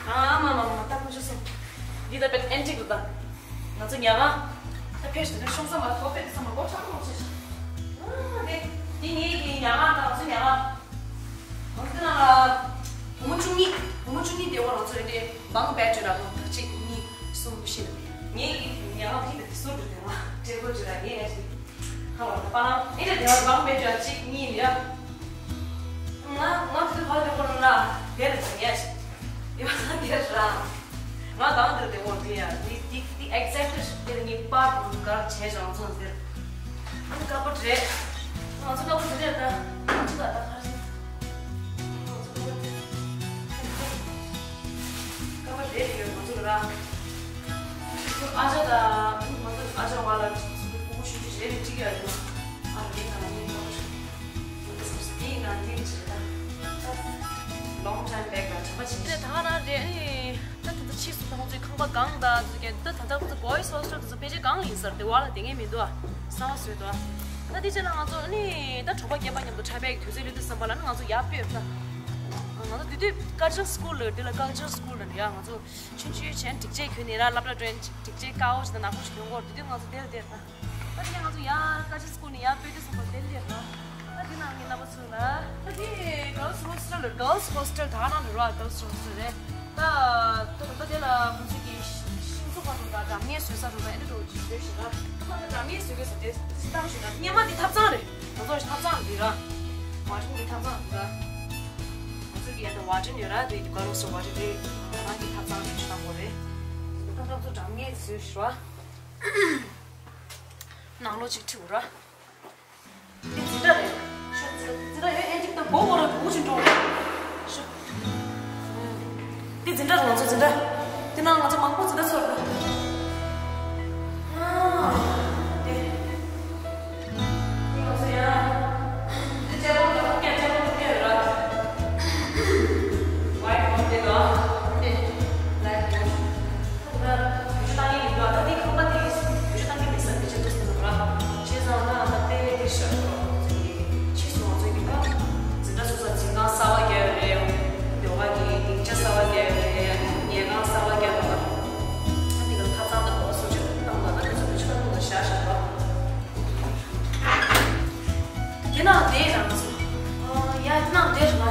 ཨ་མ་མ་མ་ད་ཁོ་ཆུ་སོང་། འདི་ད་པེད་ཨན་ཊིག་རུ་ད། ང་ཚོ་ཉལ་ཁང་། ད་ཕེབས་ཤོག་ཤོང་ས་མ་ཐོབ་པས་ས་མ་གོ་ཆག་མོ་ཆེ་ཤག་ཨ་དེ། འདི་ངེད་ཀྱི་ཉལ་ཁང་དང་ང་ཚོ་ཉལ་ཁང་། ང་ཚོ་ནང་ལ་བུ་མོ་བཅུ་གཉིས། བུ་མོ་བཅུ་གཉིས་དེ་བོ་ང་ཚོ་རེད་དེ་བང་བེད་ཅོ་ལ་བང་ཐག་གཅིག་གཉིས་གསུམ་བཞི་ལ། ངེད་ཀྱི་ཉལ་ཁང་ཕིག་དེ་གསུམ་རེད་དེ་ང་ཏྲེ་གོ་ཅོ་ལ་ངེད་ཡ་ཞིག་ཁ་བ་པ་ལང་ཨེ་ཏྲེ་དེ་བ་བང་བེད་ཅོ་གཅིག་གཉིས་ཡ། ང་ང་དེ་དུས་ཁ་དེ་བོ་ལ་དེ་རེད་ཡ་ཞིག་ཡ་དེ་ར། ང་གང་འདིར་དེ་འོ་དེ་ཡ་དེ་དེ་དེ་ཨེག་ཟེག་ཊི་དེར་ངའི་པར་དུ་གར་བྱས་ཀྱང་ཚོ་འདིར། ཨ་ནི་དཀར་པོ་རེད། ང་ཚོ་དཀར་པོ་དེ་རེད་ད། ང་ཚོ་ད་ད་གར་ཞིག་ང་ཚོ་དཀར་པོ་དཀར་པོ་རེད་ཡོད་ང་ཚོ་ར། ཨ་ཅག་ད་ང་ཚོ་ ལ་སྐུ་ཞུ་རྒྱུ་རེད་རེད་ཅིག་ཡ་ཡོད། ཨ་རེད་ན་ངས་ནོར་འདི་ཡིན་ན་འདི་ཡིན་ཟེར་ད། Long time back ལ་དྲན་པ་བྱེད། དེ་ད་ག་རང་རེད། ཨ་ནི་ད་དེ་ཚོ་ཕྱིས་སུ་ད་ང་ཚོའི་ཁང་པ་གང་ད་ཚོ་གས་ད་ད་ལྟ་ཁོ་ཚོ་Boys Hostel དེ་ཚོ་ཕལ་ཆེར་གང་ཡིན་ཟེར་དེ་བ་ལ་དེ་ངས་མི་འདུག་ཨ། གསང་བ་བཟོས་འདུག་ཨ། ད་དེ་ཆ་ལ་ང་ཚོ་ཨ་ནི་ད་གྲོགས་པ་རྒན་པ་མཉམ་དུ་འཁྲབ་པའི་དུས་ཚོད་སླེབས་དུས་ཙམ་པ་ལ་ནི་ང་ཚོ་ཡར་སྤོས་ད། ང་ཚོ་དེ་དུས་Culture School ལ་འདི་ལ་Culture School ལ་འདི་ཡ་ང་ཚོ་ཆུང་ཆུང་བྱས་སྒྲིག་ཆས་གྱོན་ནས་ར་སློབ་གྲྭ་འགྲོ་ཡིན། སྒྲིག་ཆས་དཀར་པོ་ཞིག་དང་ནག་པོ་ཞིག་གྱོན་གོ། དེ་དུས་ང་ཚོ་དེར་དེར་ད། ད་དེ་ནས་ང་ཚོ་ཡར་Culture School ནས་ཡར་སྤོས་དུས་ཙམ་པ་དེར་དེར་ད། ད་དེ་ནང་གི་རྣམ་པ་ཚོ་ལ། ད་དེ་Girls Hostel རེད། Girls Hostel ད་ནང་རེད་ར། Girls Hostel རེད། ད་ད་ད་དེ་ལ་ཁོང་ཚོ་གི་ཤིང་བཟོ་བ་དང་ད་སྒྲ་སྙན་བཟོ་ས་དང་ད་ཨེ་འདྲ་འགྲོ་བྱེད་བཞིན་ད། ད་ད་སྒྲ་སྙན་བཟོ་དགོས་ས་དེ་བཏང་བཞིན་ད། སྔོན་མ་འདི་ཐབ་ཚང་རེད། ང་ཚོ་ཐབ་ཚང་འདི་ར། Warden གི་ཐབ་ཚང་འདི་ར། ང་ཚོ་གི་ཡ་ད་Warden ཡོད་ར། དེ་གི་Girls Hostel Warden དེ་ང་རང་གི་ཐབ་ཚང་དེ་ཆུ་དང་པོ་རེད། ད་ཐབ་ཚང་སྒྲ་སྙན་བཟོས་ཞུ་བ། ནང་ལོགས་ཅིག་ཁྲིད་འོ་ར། འདི་འཛིན་གྲྭ་རེད། ཤོག་འཛིན་གྲྭ་ཡོད། ཨེ་འཇིག་ད་སྒོ་སྒོ་ར་འདུག་ཅིག་འགྲོ་རེད། ཤོག་འདི་འཛིན་གྲྭ་རེད། ང་ཚོ་འཛིན་གྲྭ། འདི་ནང་ང་ཚོ་མང་པོ་འཛིན་གྲྭ་ཚོར་འདུག་ཨ། འདི། འདི་ང་ཚོ་ཡ། འདི་ཅ་ལག་འདི་ཀ་ཅ་ལག་འདི་ར། ཝའི་ཕོན་འདི་དང་། འདི། ལའེབ་ཀོཌ། ད་བེད་སྤྱོད་བཏང་གི་མི་འདུག་ད་འདི་ཁང་པ་འདི་བེད་སྤྱོད་བཏང་གི་མེད་ས་བེད་སྤྱོད་ཐུབ་ས་འདུག་ར། བྱས་ཙང་ད་ད་ལྟའི་འདི་ཤར་ཁོ་ཚོ་གི་ཕྱིས་སུ་ང་ཚོ་གི་ད་འཛིན་གྲྭ་སོ་སོ་འཛིན་ཁང་གསར་པ་བརྒྱབ་ཡོད་རེད། ཡོ་ག་གི་སྡིངས་ཆ་གསར་པ་བརྒྱབ་ཡོད་རེད། ཉལ་ཁང་གསར་པ་བརྒྱབ་ཡོད་རེད། ད་འདི་ག་ཐབ་ཚང་དང་གོ་སོ་ཆུ་བཏང་དང་ད་འདི་ཚོ་བེད་སྤྱོད་བཏང་དང་བཞག་བཞག་ར། དེ་ན་དེ་རང་ཚོ། ཡ་དེ་ན་དེ་རང་།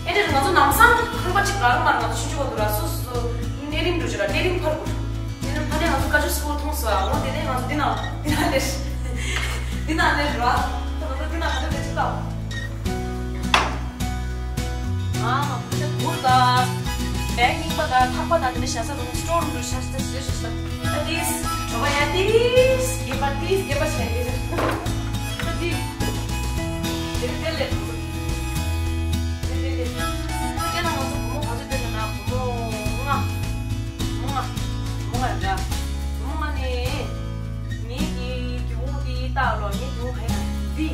ཨེ་དེ་ང་ཚོ་ནམ་སང་ཁང་པ་གཅིག་རག་མ་རེད། ང་ཚོ་ཆུང་ཆུང་བ་དུ་ར་སོ་སོ་སོ་གནས་རིམ་འགྲོ་ཆུ་ར། གནས་རིམ་ཕར་དགོས། གནས་རིམ་ཕར་ནས་ང་ཚོ་ཀ་ཆུ་སྐོར་མཐོང་སོ། འོ་དེ་ནས་ང་ཚོ་དེ་ན་དེ་ན་དེ་དེ་ན་དེ་ར། ད་ང་ཚོ་དེ་ན་ང་ཚོ་དེ་གཅིག་ལྟ། ཨ་མ་ཁུ་ཚ་གུར་ད། བེག་རྙིང་པ་ད་ཐག་པ་ད་དེ་ནས་བཞག་ས་རུང་སི་ཊོར་རུང་བཞག་ས་ཞེས་ཞེས་ས། ད་དེས་གྲོ་བ་ཡ་དེས་རྒྱས་པ་དེས་རྒྱས་པ་བྱས་ཡོད། ད་དེ་དེ་ནས་དེ་ལས་དེ་དེ་དེ་དེ་ད་དེ་ན་ང་ཚོ་བུ་མོ་ག་ཚོད་དེ་ན་ན་བུ་མོ་ལྔ། བུ་མོ་ལྔ། བུ་མོ་ལྔ་ཡོད་འདྲ། བུ་མོ་ལྔ་ནས། ངེད་ཀྱི་རྒྱུ་བོ་འདི་ལྟ་ལོ། ངའི་རྒྱུ་བོ་ག་ཡིན་ན་འདི།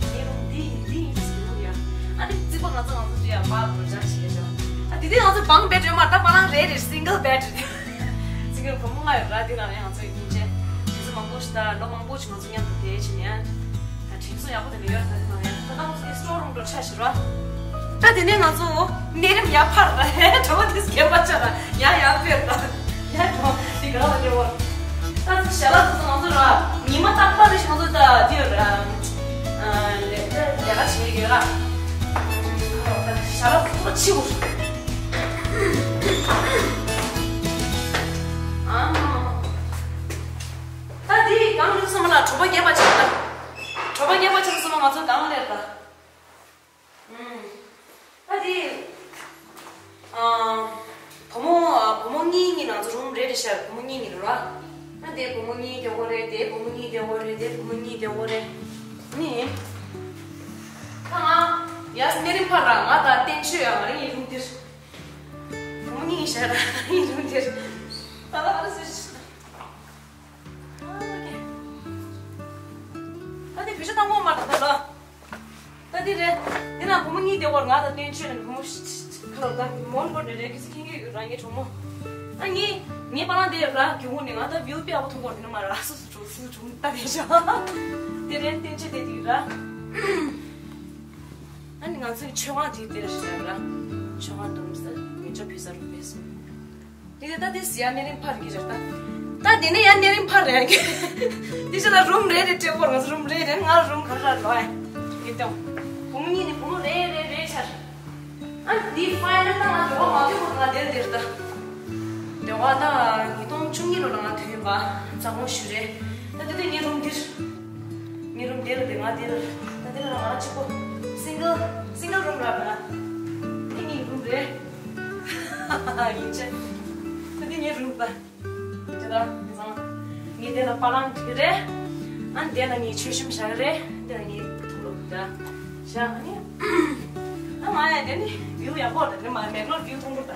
ངའི་རུམ་འདི་ཡིན། འདི་ཡིན་ཟེར་རྒྱུ་བོ་ཡ། ཨ་ནི་རྩིག་པ་ང་ཚོ་ང་ཚོ་འདི་ཡ་པར་རོ་ཇག་བྱེད་ཡ་ཅག་ཨ་དེ་དུས་ང་ཚོ་བང་བེད་ཡོད་མ་རེད། ད་པ་ལང་རེ་རེ་སིང་གལ་བེད་རེད། སིང་གལ་བུ་མོ་ལྔ་ཡོད་ར། དེ་ནང་ཡང་ང་ཚོ་ཡིན་ཆེ། དུས་ཚོད་མང་པོ་ཞིག་ད་ལོ་མང་པོ་ཞིག་ང་ཚོ་མཉམ་དུ་བསྡད་ཕྱིན་ཡ། ད་དྲིན་གཟོ་ཡག་པོ་དེ་འདྲ་ཡོད་རེད། ད་དེ་ནང་ཡ་ད་ང་ཚོ་དེ་སི་ཊོར་རུམ་འགྲོ་ཆ་ཞིག་ར། ད་དེ་ནས་ང་ཚོ་གནས་རིམ་ཡར་འཕར་ར། གྲོ་བ་དེ་སྐྱེ་བ་ཆ་ར་ཡར་ཡར་སྤེལ་ར། ཡར་འགྲོ་དེ་ག་ལ་སྐྱེ་བ། ད་ཞལ་ལག་ཚོ་ང་ཚོ་ར་ཉི་མ་རྟག་པར་རེ་ཞིག་ང་ཚོ་ད་དེ་ར་ལས་ཀ་བྱེད་ཡོད་ར། ཞལ་ལག་ཚོ་ཕྱི་བོ། ཨང་། ད་དེ་གང་རེད་སོང་ལ་གྲོ་བ་རྒྱས་པ་ཆགས་ད། གྲོ་བ་རྒྱས་པ་ཆགས་སོང་ང་ཚོ་གང་ལེར་ད། ཨུམ། ད་དེ། ཨ། བུ་མོ་བུ་མོ་གཉིས་གཉིས་ང་ཚོ་རུམ་རེ་རེ་ཤར། བུ་མོ་གཉིས་གཉིས་རེད་ར། ད་དེ་བུ་མོ་གཉིས་དེ་འོ་རེད། དེ་བུ་མོ་གཉིས་དེ་འོ་རེད། དེ་བུ་མོ་གཉིས་དེ་འོ་རེད། ནི། ད་ང་ཡ་སི་ནེ་རིམ་ཕར་ར། ང་ད་བསྟན་ཆོས་ཡ་ང་རང་གི་རུམ་འདིར། བུ་མོ་གཉིས་ཤར་ར་ང་རང་གི་རུམ་འདིར། ད་ད་ཨ་ར་སི། ད་དེ་བེད་སྤྱོད་བཏང་གོ་མ་རེད་ད་ལོ། ད་དེ་རེད། དེ་ན་བུ་མོ་གཉིས་དེ་བར་ང་དང་བསྟན་ཆོས་ནས་བུ་མོ་ཁ་ལོ་ད་མོན་གོ་ནས་རེད། ཁྱི་ཁྱི་ཁྱི་རང་གི་གྲོགས་མོ། ད་ངའི་ངའི་པ་ལང་དེ་ར་རྒྱུ་བོ་ནས་ང་ད་བིའུ་དཔེ་ཡག་པོ་མཐོང་གོ་དེ་ནི་མ་ར་སོ་སོ་གྲོགས་སུ་གྲོགས་ད་དེ་ཤ། དེ་རེད་བསྟན་ཆོས་དེ་དེ་ར། ཨ་ནི་ང་ཚོའི་མཆོད་ཁང་དེ་དེ་ར་ཞིག་ར། མཆོད་ཁང་དུ་མི་ས་མི་ཆོ་བི་ས་རུ་བེ་སུ། དེ་ནས་ད་དེ་སི་ཡ་གནས་རིམ་ཕར་གྱི་རེད་ད། ད་དེ་ནས་ཡ་གནས་རིམ་ཕར་རེད་ཀྱི། དེ་ཕྱི་ལ་རུམ་རེ་རེ་སྤྲད་པོ། ང་ཚོ་རུམ་རེ་རེ། ང་རུམ་ག་ར་ལོ་ཨེ། ཡིན་ཏོ། བུ་མོ་གཉིས་ནི་བུ་མོ་རེ་རེ་རེ་ཆར། ཨ་འདི་ཕའི་ནལ་ད་ང་དེ་བ་མ་ཐོན་པོ་ང་དེར་དེར་ད། དེ་བ་ད་ཉིས་སྟོང་བཅུ་གཉིས་ལོ་ལ་ང་ཐོན་ཡིན་པ། རྩ་དགོངས་ཞུ་རེད། ད་དེ་དུས་ངའི་རུམ་འདིར། ངའི་རུམ་དེར་དེ་ང་དེར། ད་དེ་ལ་ང་གཅིག་པོ། སིང་གལ་སིང་གལ་རུམ་ར་ད། དེ་ངའི་རུམ་རེད། ཡིན་ཆེ། ད་དེ་ངའི་རུམ་ད། དེ་ད་ངས་དེ་ལ་པ་ལང་བྲིས་རེད། ཨ་ནི་དེ་ལ་ངས་མཆོད་གཤོམ་བཞག་རེད། དེ་ལ་ངས་དུག་ལོག་འདྲ་བཞག་ཨ་ནི། ཨ་མ་ཡ་དེ་ནི་བིའུ་ཡག་པོ་རེད། དེ་མ་མེག་ལོར་བིའུ་མཐོང་གི་རེད་ད།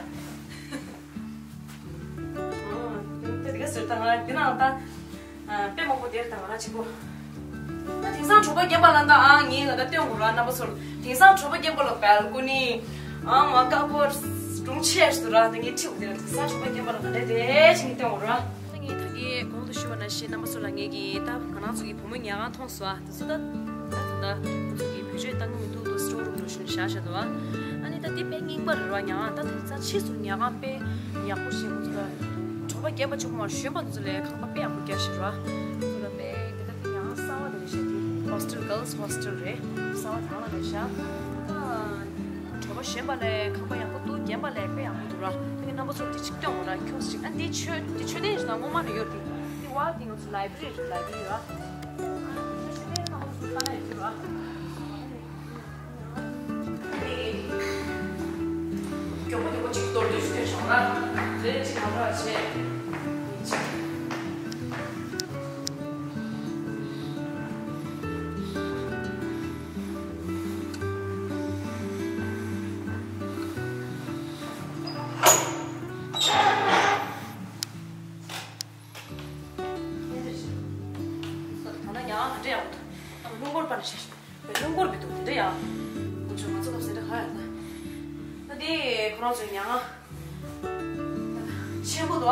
ཨ་དེ་དེ་ག་ཟེར་ད་ང་དེ་ན་ད། དཔེ་མང་པོ་དེར་དང་ར་གཅིག་པོ། ད་དེང་སང་གྲོགས་པོ་རྒན་པ་ལ་ད་ཨང་ངས་ང་ད་སྟོན་དགོས་ར་རྣམ་པ་ཚོར། དེང་སང་གྲོགས་པོ་རྒན་པ་ལ་བལ་ཀོ་ནི་ཨང་མ་ཀ་པོར་སྒྲུང་ཆེ་སུ་ར་ད་ངས་ཁྲིད་དེ་དེང་སང་གྲོགས་པོ་རྒན་པ་ལ་ད་དེ་དེ་ཞིག་སྟོན་དགོས་ར། ད་ངས་ད་གིན་གོང་དུ་ཞུས་པ་ནང་བཞིན་རྣམ་པ་ཚོ་ལ་ངས་ཀྱི་ད་ང་རང་ཚོ་གི་བུ་མོ་ཉལ་ཁང་མཐོང་སོང་ཨ། དེ་ཚོ་ད་ད་ད་ད་ང་ཚོ་གི་བེད་སྤྱོད་བཏང་གི་མི་འདུག་ད་སི་ཊོར་རུམ་འདྲ་ཞིག་བཞག་བཞག་འདུག་ཨ། ཨ་ནི་ད་དེ་དཔེ་རྙིང་པ་རེད་ར། ཉལ་ཁང་ད་དེང་སང་ཕྱིས་སུ་ཉལ་ཁང་དཔེ་ཡག་པོ་ཞིག་ཁོ་ཚོ་ལ་གྲོགས་པོ་རྒན་པ་གཅིག་པོ་མ་གཞོན་པ་དེ་ཚོ་ལ་ཁང་པ་དཔེ་ཡག་པོ་རྒྱག་ཤག་ར། ཁོ་ཚོ་ལ་དཔེ་དེ་ད་དེ་ཉལ་ཁང་གསར་པ་དེ་རེད་ཤག་དེ་ཧོ་སི་ཊེལ་གྷརལ་སི་ཧོ་སི་ཊེལ་རེད། གསར་པ་དེ་རང་ལ་རེད་ཤག་ད་གྲོགས་པོ་གཞོན་པ་ལ་ཁང་པ་ཡག་པོ་འདུག་རྒན་པ་ལ་དཔེ་ཡག་པོ་འདུག་ར། ད་གི་རྣམ་པ་ཚོར་དེ་གཅིག་སྟོན་དགོས་ར། ཁྱོད་གཅིག་ཨ་འདི་མཆོད་དེ་མཆོད་རྟེན་ཞིག་དང་སྔོན་མ་ནས་ཡོད་དེ། འདི་བ་འདི་ང་ཚོ་ལའི་བྷི་རི་རེད། ལའི་བྷི་རི་ར། ཨ་འདི་མཆོད་རྟེན་རྣམ་པ་ཚོ་ཁ་ན་ཡོད་ཀྱི་ར། མགྱོགས་པོ་མགྱོགས་པོ་ཅིག་མདོར་བསྡུས་ཤིག་སྟོན་ཆོག་ན། རེད་ཅིག་མ་འགྲོ་བ་བྱས། ད་ལྟ་ཡང་ག་འདྲ་ཡག་པོ་འདུག་ཨ་རླུང་འཁོར་པ་ནས་བཤད་ཤོག་རླུང་འཁོར་གི་འདུག་དེ་འདྲ་ཡག་འུ་ཚོ་ང་ཚོ་སྐབས་སུ་དེ་འདྲ་ག་ཡག་ད། ད་དེ་ཁོ་རང་ཚོའི་ཉལ་ཁང་ཆེན་པོ་འདུག་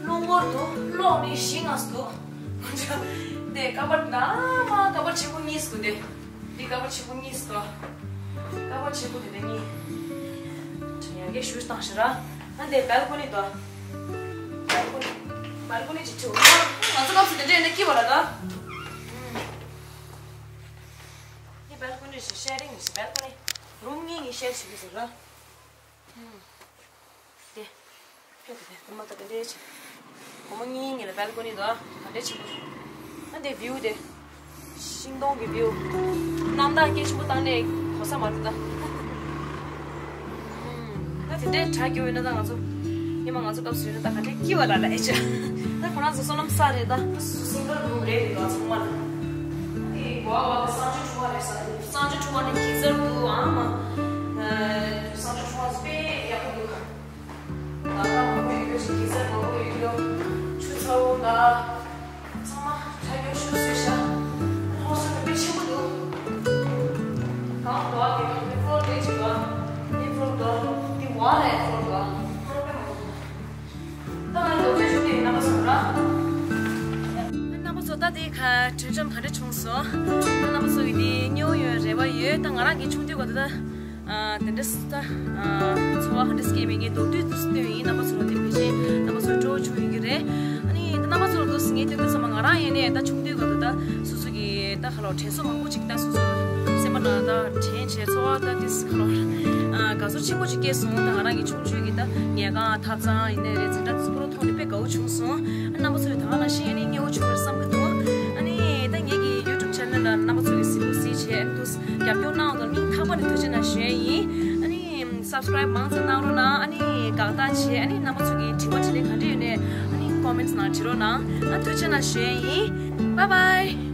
རླུང་འཁོར་འདུག་གློག་ནི་བཞི་ལྔ་ཙམ་འདུག་དེ་ཀ་པར་ད་མ་ཀ་པར་ཆེན་པོ་གཉིས་འདུག་དེ། འདི་ཀ་པར་ཆེན་པོ་གཉིས་འདུག་ཀ་པར་ཆེན་པོ་དེ་འདྲ་གཉིས། ཡར་རྒྱས་ཞུ་བཏང་ཞེ་ར། ཨ་འདི་བལ་ཀོ་ནི་འདུག་བལ་ཀོ་ནི། བལ་ཀོ་ནི་ཅིག་ཁྲིད། ང་ཚོ་སྐབས་སུ་དེ་འདྲ་ཡིན་ན་སྐྱིད་པ་ར་ད། འདི་བལ་ཀོ་ནི་ཞེ་ཤེར་རིང་ཞེ་བལ་ཀོ་ནི། རུམ་གཉིས་གཉིས་ཤེར་བྱེད་ཀྱི་ཟེར་ར། དེ། ཕེབས་དེ་ཕེབས་མ་ཐག་དེ་འདྲའི་ཆེ། སྒོ་མོ་གཉིས་གཉིས་ལ་བལ་ཀོ་ནི་འདུག་ག་འདྲའི་ཆེ། ཨ་འདི་བིའུ་དེ། ཤིང་སྡོང་གི་བིའུ། གནམ་བདག་སྐད་ཆེན་པོ་བཏང་ནས་གོ་ས་མ་རེད་ད། ད་དེ་འདྲའི་གྲ་རྒྱུ་ཡོད་ན་ད་ང་ཚོ། ཉི་མ་ང་ཚོ་སྐབས་སུ་ཡོད་ན་ད་ག་འདྲའི་སྐྱིད་པ་ར་ལ་ཨེ་ཆ། ད་ཁོ་རང་ཚོ་བསོད་ནམས་བསགས་རེད་ད། སུ་སིང་གལ་རུམ་རེད་རེད་ད་ཚང་མ་ལ། དེ་གོ་བ་བ་གི་གསང་སྤྱོད་ཁྲོམ་རེད་ས། གསང་སྤྱོད་ཁྲོམ་ནས་གེ་སར་འདུག་ཨང་མ། གསང་སྤྱོད་ཁྲོམ་དཔེ་ཡག་པོ་འདུག་ད་ལྟ་མང་པོ་ཡོད་རྒྱུ་ཞིག་གེ་སར་མང་པོ་ཡོད་རྒྱུ། ཆུ་ཚ་བོ་ད། ཚང་མ་ཁྲ་རྒྱུག་ཤུགས་བཟོས་ཤག་ཧོ་སུ་དཔེ་ཆེན་པོ་འདུག་གང་འདུག་ཨ་དེ་གང་དེ་ཕོར་དེ་ཅིག་འདུག་ཨ། དེ་ཕོར་འདུག་དེ་བ་ལས་ཕོར་འདུག་ཨ། ཕོར་དཔེ་མང་པོ་འདུག་ད་ང་འདོགས་ཚོད་ཞུ་དེ་རྣམ་པ་ཚོ་ར། རྣམ་པ་ཚོ་ད་དེ་ག་གྲོས་འཆམ་ག་འདྲ་བྱུང་སོང་། རྣམ་པ་ཚོ་གི་དེ་སྨྱོ་ཡོད་རེ་བ་ཡོད། ད་ང་རང་གི་ཆུང་དུས་སྐབས་དུ་ད། ཨ་དེ་འདྲ་ད། ཨ་ཚོར་བ་ག་འདྲ་སྐྱེས་མེད་ངས་མདོར་བསྡུས་སུ་སྟོན་ཡིན། རྣམ་པ་ཚོ་ལ་དེ་ཕལ་ཆེར་རྣམ་པ་ཚོ་སྤྲོ་བོ་བྱུང་ཡོད་ཀྱི་རེད། ཨ་ནི་ད་རྣམ་པ་ཚོ་ལ་འདུག་སེ་ངས་སྟོན་དུས་ཙམ་པ་ང་རང་ཡིན་ནས་ད་ཆུང་དུས་སྐབས་དུ་ད་སོ་སོ་གི་ད་ཁ་ལོ་དྲན་གསོ་མང་པོ་ཅིག་ད་སོ་སོ་སེམས་པ་ནང་ད་དྲན་བྱས་ཚོར་བ་ད་དེ་ཁ་ལོ་ཨ་དགའ་ཚོར་ཆེན་པོ་ཅིག་སྐྱེས་སོང་། ད་ང་རང་གི་ཆུང་ཆུང་གི་ད་ཉལ་ཁང་ཐབ་ཚང་ཡིན་ནའི་རེད། འཛིན་གྲྭ་དེ་ཚོ་པུ་རོ་མཐོང་ནས་དཔེ་དགའ་བོ་བྱུང་སོང་། ཨ་རྣམ་པ་ཚོ་ཡི་ད་ག་ནང་བཞིན་ཨ་ནི་མཉེས་པོ་བྱུང་བར་བསམ་གི་འདུག་ཨ་ནི་ད་ངེད་ཀྱི་ཡུ་ཊུབ་ཆེ་ནལ་ལ་རྣམ་པ་ཚོ་གི་གཟིགས་འབུལ་གཟིགས་བྱས་ཨ་ནི་འདུག་སེ་རྒྱབ་སྐྱོར་གནང་བ་དང་སྙིང་ཐག་པ་ནས་ཐུགས་རྗེ་གནང་ཞུ་ཡ་ཡིན། ཨ་ནི་སབ་སི་ཀ་རའིབ་མང་ཙམ་གནང་རོགས་གནང་། ཨ་ནི་དགའ་རྟགས་བྱེད། ཨ་ནི་རྣམ་པ་ཚོ་གི་དྲི་བ་དྲིས་ལན་ག་འདྲ་ཡོད་ནའི་ཨ་ནི་ཀོ་མེན་ཊི་ནང་བྲིས་རོགས་གནང་། ཨ་ཐུགས་རྗེ་གནང་ཞུ་ཡ་ཡིན། Bye bye.